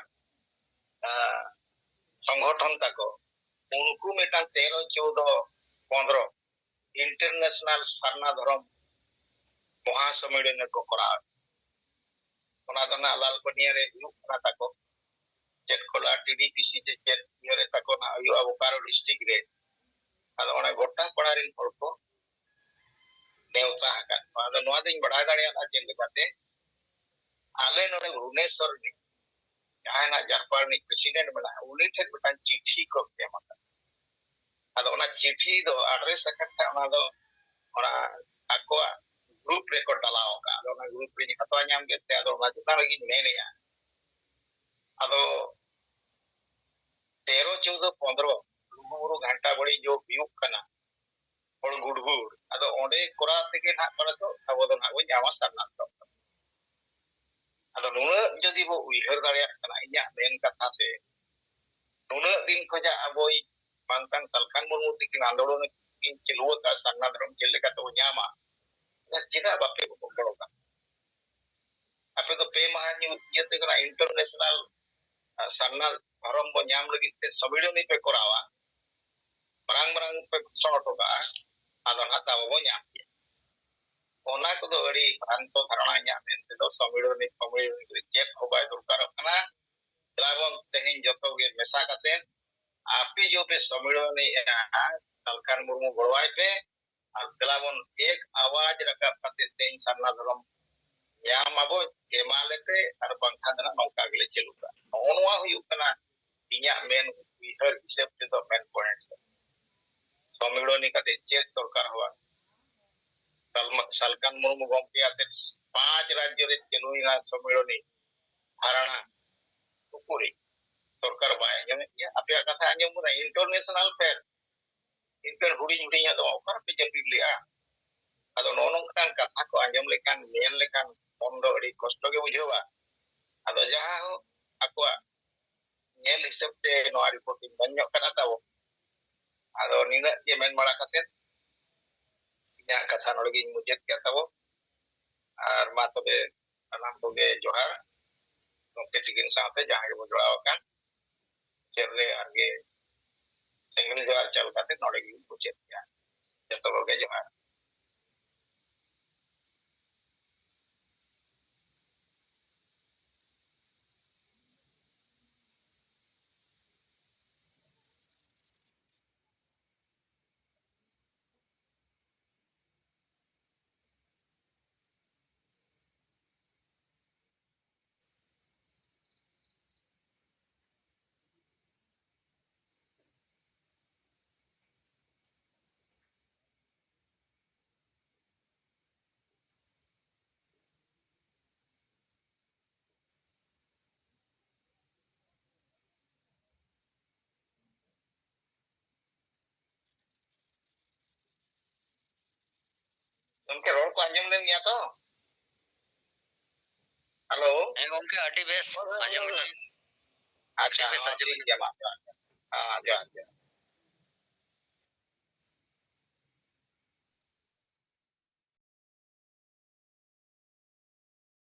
ᱟᱸ, ᱥᱚᱝᱜᱚᱴᱷᱚᱱ ᱛᱟᱠᱚ, ᱩᱱᱠᱩ ᱢᱤᱫᱴᱟᱝ ᱛᱮᱨᱚ, ᱪᱳᱫᱚ, ᱯᱚᱱᱨᱚ ᱤᱱᱴᱟᱨᱱᱮᱥᱱᱟᱞ ᱥᱟᱨᱱᱟ ᱫᱷᱚᱨᱚᱢ ᱢᱚᱦᱟ ᱥᱚᱢᱢᱮᱞᱚᱱ ᱠᱚ ᱠᱚᱨᱟᱣ᱾ ᱚᱱᱟ ᱫᱚ ᱱᱟᱜ ᱞᱟᱞᱯᱟᱹᱱᱤᱭᱟ ᱨᱮ ᱦᱩᱭᱩᱜ ᱠᱟᱱᱟ ᱛᱟᱠᱚ, ᱪᱮᱫ ᱠᱚ ᱞᱟᱹᱭᱟ, ᱴᱤ ᱰᱤ ᱯᱤ ᱥᱤ ᱥᱮ ᱪᱮᱫ ᱤᱭᱟᱹ ᱨᱮ ᱛᱟᱠᱚ ᱱᱟᱜ ᱦᱩᱭᱩᱜᱼᱟ, ᱵᱳᱠᱟᱨᱳ ᱰᱤᱥᱴᱨᱤᱠᱴ ᱨᱮ᱾ ᱟᱫᱚ ᱚᱱᱟ ᱜᱚᱴᱟ ᱯᱟᱲᱟ ᱨᱮᱱ ᱦᱚᱲ ᱠᱚ ᱱᱮᱣᱛᱟ ᱟᱠᱟᱫ ᱠᱚᱣᱟ᱾ ᱟᱫᱚ ᱱᱚᱣᱟ ᱫᱚᱧ ᱵᱟᱲᱟᱭ ᱫᱟᱲᱮᱭᱟᱫᱟ ᱪᱮᱫ ᱞᱮᱠᱟᱛᱮ, ᱟᱞᱮ ᱱᱚᱰᱮ ᱵᱷᱩᱵᱽᱱᱮᱥᱚᱨ ᱨᱤᱱᱤᱡ ᱡᱟᱦᱟᱸᱭ ᱱᱟᱜ ᱡᱟᱨᱯᱟ ᱨᱤᱱᱤᱡ ᱯᱨᱮᱥᱤᱰᱮᱱᱴ ᱢᱮᱱᱟᱭᱟ, ᱩᱱᱤ ᱴᱷᱮᱱ ᱢᱤᱫᱴᱟᱝ ᱪᱤᱴᱷᱤ ᱠᱚ ᱮᱢ ᱟᱠᱟᱫᱟ᱾ ᱟᱫᱚ ᱚᱱᱟ ᱪᱤᱴᱷᱤ ᱫᱚ ᱟᱰᱨᱮᱥ ᱟᱠᱟᱫ ᱠᱷᱟᱱ ᱚᱱᱟ ᱫᱚ ᱚᱱᱟ ᱟᱠᱚᱣᱟᱜ ᱜᱨᱩᱯ ᱨᱮᱠᱚ ᱰᱟᱞᱟᱣ ᱟᱠᱟᱫ᱾ ᱟᱫᱚ ᱚᱱᱟ ᱜᱨᱩᱯ ᱨᱤᱧ ᱦᱟᱛᱟᱣ ᱧᱟᱢ ᱠᱮᱫ ᱛᱮ ᱟᱫᱚ ᱚᱱᱟ ᱪᱮᱛᱟᱱ ᱨᱮᱜᱤᱧ ᱢᱮᱱᱮᱫᱼᱟ᱾ ᱟᱫᱚ ᱛᱮᱨᱚ, ᱪᱳᱫᱚ, ᱯᱚᱱᱨᱚ ᱞᱩᱜᱩᱵᱩᱨᱩ ᱜᱷᱟᱱᱴᱟ ᱵᱟᱲᱤ ᱡᱚ ᱦᱩᱭᱩᱜ ᱠᱟᱱᱟ ᱦᱚᱲ ᱜᱩᱰᱜᱩᱲ᱾ ᱟᱫᱚ ᱚᱸᱰᱮ ᱠᱚᱨᱟᱣ ᱛᱮᱜᱮ ᱱᱟᱦᱟᱜ ᱯᱟᱞᱮ ᱫᱚ ᱟᱵᱚ ᱫᱚ ᱱᱟᱦᱟᱜ ᱵᱚᱱ ᱧᱟᱢᱟ ᱥᱟᱨᱱᱟ ᱫᱷᱚᱨᱚᱢ ᱫᱚ᱾ ᱟᱫᱚ ᱱᱩᱱᱟᱹᱜ ᱡᱩᱫᱤ ᱵᱚ ᱩᱭᱦᱟᱹᱨ ᱫᱟᱲᱮᱭᱟᱜ ᱠᱟᱱᱟ, ᱤᱧᱟᱹᱜ ᱢᱮᱱ ᱠᱟᱛᱷᱟ ᱛᱮ, ᱱᱩᱱᱟᱹᱜ ᱫᱤᱱ ᱠᱷᱚᱱᱟᱜ ᱟᱵᱚᱭᱤᱡ ᱵᱟᱝᱠᱷᱟᱱ ᱥᱟᱞᱠᱷᱟᱱ ᱢᱩᱨᱢᱩ ᱛᱟᱹᱠᱤᱱ ᱟᱱᱫᱳᱞᱚᱱ ᱠᱤᱱ ᱪᱟᱹᱞᱩ ᱟᱠᱟᱫ ᱥᱟᱨᱱᱟ ᱫᱷᱚᱨᱚᱢ ᱪᱮᱫ ᱞᱮᱠᱟ ᱛᱮᱵᱚ ᱧᱟᱢᱟ, ᱪᱮᱫᱟᱜ ᱵᱟᱯᱮ ᱜᱚᱲᱚ ᱠᱟᱱᱟ? ᱟᱯᱮ ᱫᱚ ᱯᱮ ᱢᱟᱦᱟ ᱧᱩ ᱤᱭᱟᱹ ᱛᱮ ᱠᱟᱱᱟ ᱤᱱᱴᱟᱨᱱᱮᱥᱱᱟᱞ, ᱟᱨ ᱥᱟᱨᱱᱟ ᱫᱷᱚᱨᱚᱢ ᱵᱚ ᱧᱟᱢ ᱞᱟᱹᱜᱤᱫ ᱛᱮ ᱥᱚᱢᱢᱤᱞᱚᱱᱤ ᱯᱮ ᱠᱚᱨᱟᱣᱟ, ᱢᱟᱨᱟᱝ ᱢᱟᱨᱟᱝ ᱯᱮ ᱜᱷᱳᱥᱚᱱᱟ ᱦᱚᱴᱚ ᱠᱟᱜᱼᱟ, ᱟᱫᱚ ᱱᱟᱦᱟᱜ ᱛᱟᱵᱚ ᱵᱚ ᱧᱟᱢ ᱜᱮᱭᱟ᱾ ᱚᱱᱟ ᱠᱚᱫᱚ ᱟᱹᱰᱤ ᱵᱷᱨᱟᱱᱛᱚ ᱫᱷᱟᱨᱚᱬᱟ ᱤᱧᱟᱹᱜ ᱢᱮᱱ ᱛᱮᱫᱚ ᱥᱚᱢᱢᱤᱞᱚᱱᱤ ᱯᱷᱚᱢᱢᱤᱞᱚᱱᱤ ᱨᱮ ᱪᱮᱫ ᱦᱚᱸ ᱵᱟᱭ ᱫᱚᱨᱠᱟᱨᱚᱜ ᱠᱟᱱᱟ᱾ ᱫᱮᱞᱟ ᱵᱚᱱ ᱛᱮᱦᱮᱧ ᱡᱚᱛᱚ ᱜᱮ ᱢᱮᱥᱟ ᱠᱟᱛᱮ ᱟᱯᱮ ᱡᱚ ᱯᱮ ᱥᱚᱢᱢᱤᱞᱚᱱᱤ ᱮᱱᱟ, ᱥᱟᱞᱠᱷᱟᱱ ᱢᱩᱨᱢᱩ ᱜᱚᱲᱚᱣᱟᱭ ᱯᱮ, ᱟᱨ ᱫᱮᱞᱟ ᱵᱚᱱ ᱮᱠ ᱟᱣᱟᱡᱽ ᱨᱟᱠᱟᱵ ᱠᱟᱛᱮ ᱛᱮᱦᱮᱧ ᱥᱟᱨᱱᱟ ᱫᱷᱚᱨᱚᱢ ᱧᱟᱢ ᱟᱵᱚ, ᱮᱢᱟ ᱞᱮᱯᱮ, ᱟᱨ ᱵᱟᱝᱠᱷᱟᱱ ᱫᱚ ᱱᱟᱜ ᱱᱚᱝᱠᱟ ᱜᱮᱞᱮ ᱪᱟᱹᱞᱩ ᱠᱟᱜᱼᱟ᱾ ᱱᱚᱜᱼᱚ ᱱᱚᱣᱟ ᱦᱩᱭᱩᱜ ᱠᱟᱱᱟ ᱤᱧᱟᱹᱜ ᱢᱮᱱ ᱩᱭᱦᱟᱹᱨ ᱦᱤᱥᱟᱹᱵ ᱛᱮᱫᱚ ᱢᱮᱱ ᱯᱚᱭᱮᱱᱴ ᱫᱚ᱾ ᱥᱚᱢᱢᱤᱞᱚᱱᱤ ᱠᱟᱛᱮ ᱪᱮᱫ ᱫᱚᱨᱠᱟᱨ ᱦᱚᱸ ᱵᱟᱝ᱾ ᱥᱟᱞᱢᱟ-, ᱥᱟᱞᱠᱷᱟᱱ ᱢᱩᱨᱢᱩ ᱜᱚᱢᱠᱮ ᱟᱛᱮ ᱯᱟᱸᱪ ᱨᱟᱡᱽᱡᱚ ᱨᱮ ᱪᱟᱹᱞᱩᱭᱮᱱᱟ ᱥᱚᱢᱢᱤᱞᱚᱱᱤ ᱫᱷᱟᱨᱟᱱᱟ ᱩᱠᱩᱨᱤᱡ ᱥᱚᱨᱠᱟᱨ ᱵᱟᱭ ᱟᱸᱡᱚᱢᱮᱫ ᱜᱮᱭᱟ᱾ ᱟᱯᱮᱭᱟᱜ ᱠᱟᱛᱷᱟ ᱟᱸᱡᱚᱢ ᱠᱟᱱᱟ, international fair, ᱤᱱᱠᱟᱹ ᱦᱩᱰᱤᱧ ᱦᱩᱰᱤᱧᱟᱜ ᱫᱚ ᱚᱠᱟ ᱨᱮᱯᱮ ᱡᱟᱹᱯᱤᱫ ᱞᱮᱜᱼᱟ? ᱟᱫᱚ ᱱᱚᱜᱼᱚ ᱱᱚᱝᱠᱟᱱ ᱠᱟᱛᱷᱟ ᱠᱚ ᱟᱸᱡᱚᱢ ᱞᱮᱠᱷᱟᱱ, ᱧᱮᱞ ᱞᱮᱠᱷᱟᱱ ᱢᱚᱱ ᱫᱚ ᱟᱹᱰᱤ ᱠᱚᱥᱴᱚ ᱜᱮ ᱵᱩᱡᱷᱟᱹᱣᱟ᱾ ᱟᱫᱚ ᱡᱟᱦᱟᱸ ᱦᱳᱠ, ᱟᱠᱚᱣᱟᱜ ᱧᱮᱞ ᱦᱤᱥᱟᱹᱵ ᱛᱮ ᱱᱚᱣᱟ ᱨᱤᱯᱳᱨᱴ ᱤᱧ ᱢᱮᱱ ᱧᱚᱜ ᱠᱟᱱᱟ ᱛᱟᱵᱚ᱾ ᱟᱫᱚ ᱱᱤᱱᱟᱹᱜ ᱜᱮ ᱢᱮᱱ ᱵᱟᱲᱟ ᱠᱟᱛᱮ ᱤᱧᱟᱹᱜ ᱠᱟᱛᱷᱟ ᱱᱚᱰᱮ ᱜᱤᱧ ᱢᱩᱪᱟᱹᱫ ᱠᱮᱫ ᱛᱟᱵᱚ᱾ ᱟᱨ ᱢᱟ ᱛᱚᱵᱮ ᱥᱟᱱᱟᱢ ᱠᱚᱜᱮ ᱡᱚᱦᱟᱨ᱾ ᱜᱚᱢᱠᱮ ᱛᱤᱠᱤᱱ ᱥᱟᱶᱛᱮ ᱡᱟᱦᱟᱸ ᱜᱮᱵᱚ ᱡᱚᱲᱟᱣ ᱟᱠᱟᱱ, ᱪᱮᱫ ᱨᱮ ᱟᱨᱜᱮ ᱥᱮᱸᱜᱮᱞ ᱡᱚᱦᱟᱨ ᱪᱟᱞ ᱠᱟᱛᱮ ᱱᱚᱰᱮ ᱜᱮ ᱢᱩᱪᱟᱹᱫ ᱜᱮᱭᱟ᱾ ᱡᱚᱛᱚ ᱠᱚᱜᱮ ᱡᱚᱦᱟᱨ᱾ ᱜᱚᱢᱠᱮ, ᱨᱚᱲ ᱠᱚ ᱟᱸᱡᱚᱢ ᱞᱮᱱ ᱜᱮᱭᱟ ᱛᱚ? ᱦᱮᱞᱳ᱾ ᱦᱮᱸ ᱜᱚᱢᱠᱮ, ᱟᱹᱰᱤ ᱵᱮᱥ ᱟᱸᱡᱚᱢ ᱞᱮᱱᱟ᱾ ᱟᱪᱪᱷᱟ, ᱟᱹᱰᱤ ᱵᱮᱥ ᱦᱮᱸ, ᱟᱸᱡᱚᱢ ᱴᱷᱤᱠ ᱞᱮᱱᱟ᱾ ᱜᱮᱭᱟ, ᱢᱟ, ᱡᱚᱦᱟᱨ, ᱡᱚᱦᱟᱨ᱾ ᱦᱮᱸ, ᱡᱚᱦᱟᱨ, ᱡᱚᱦᱟᱨ᱾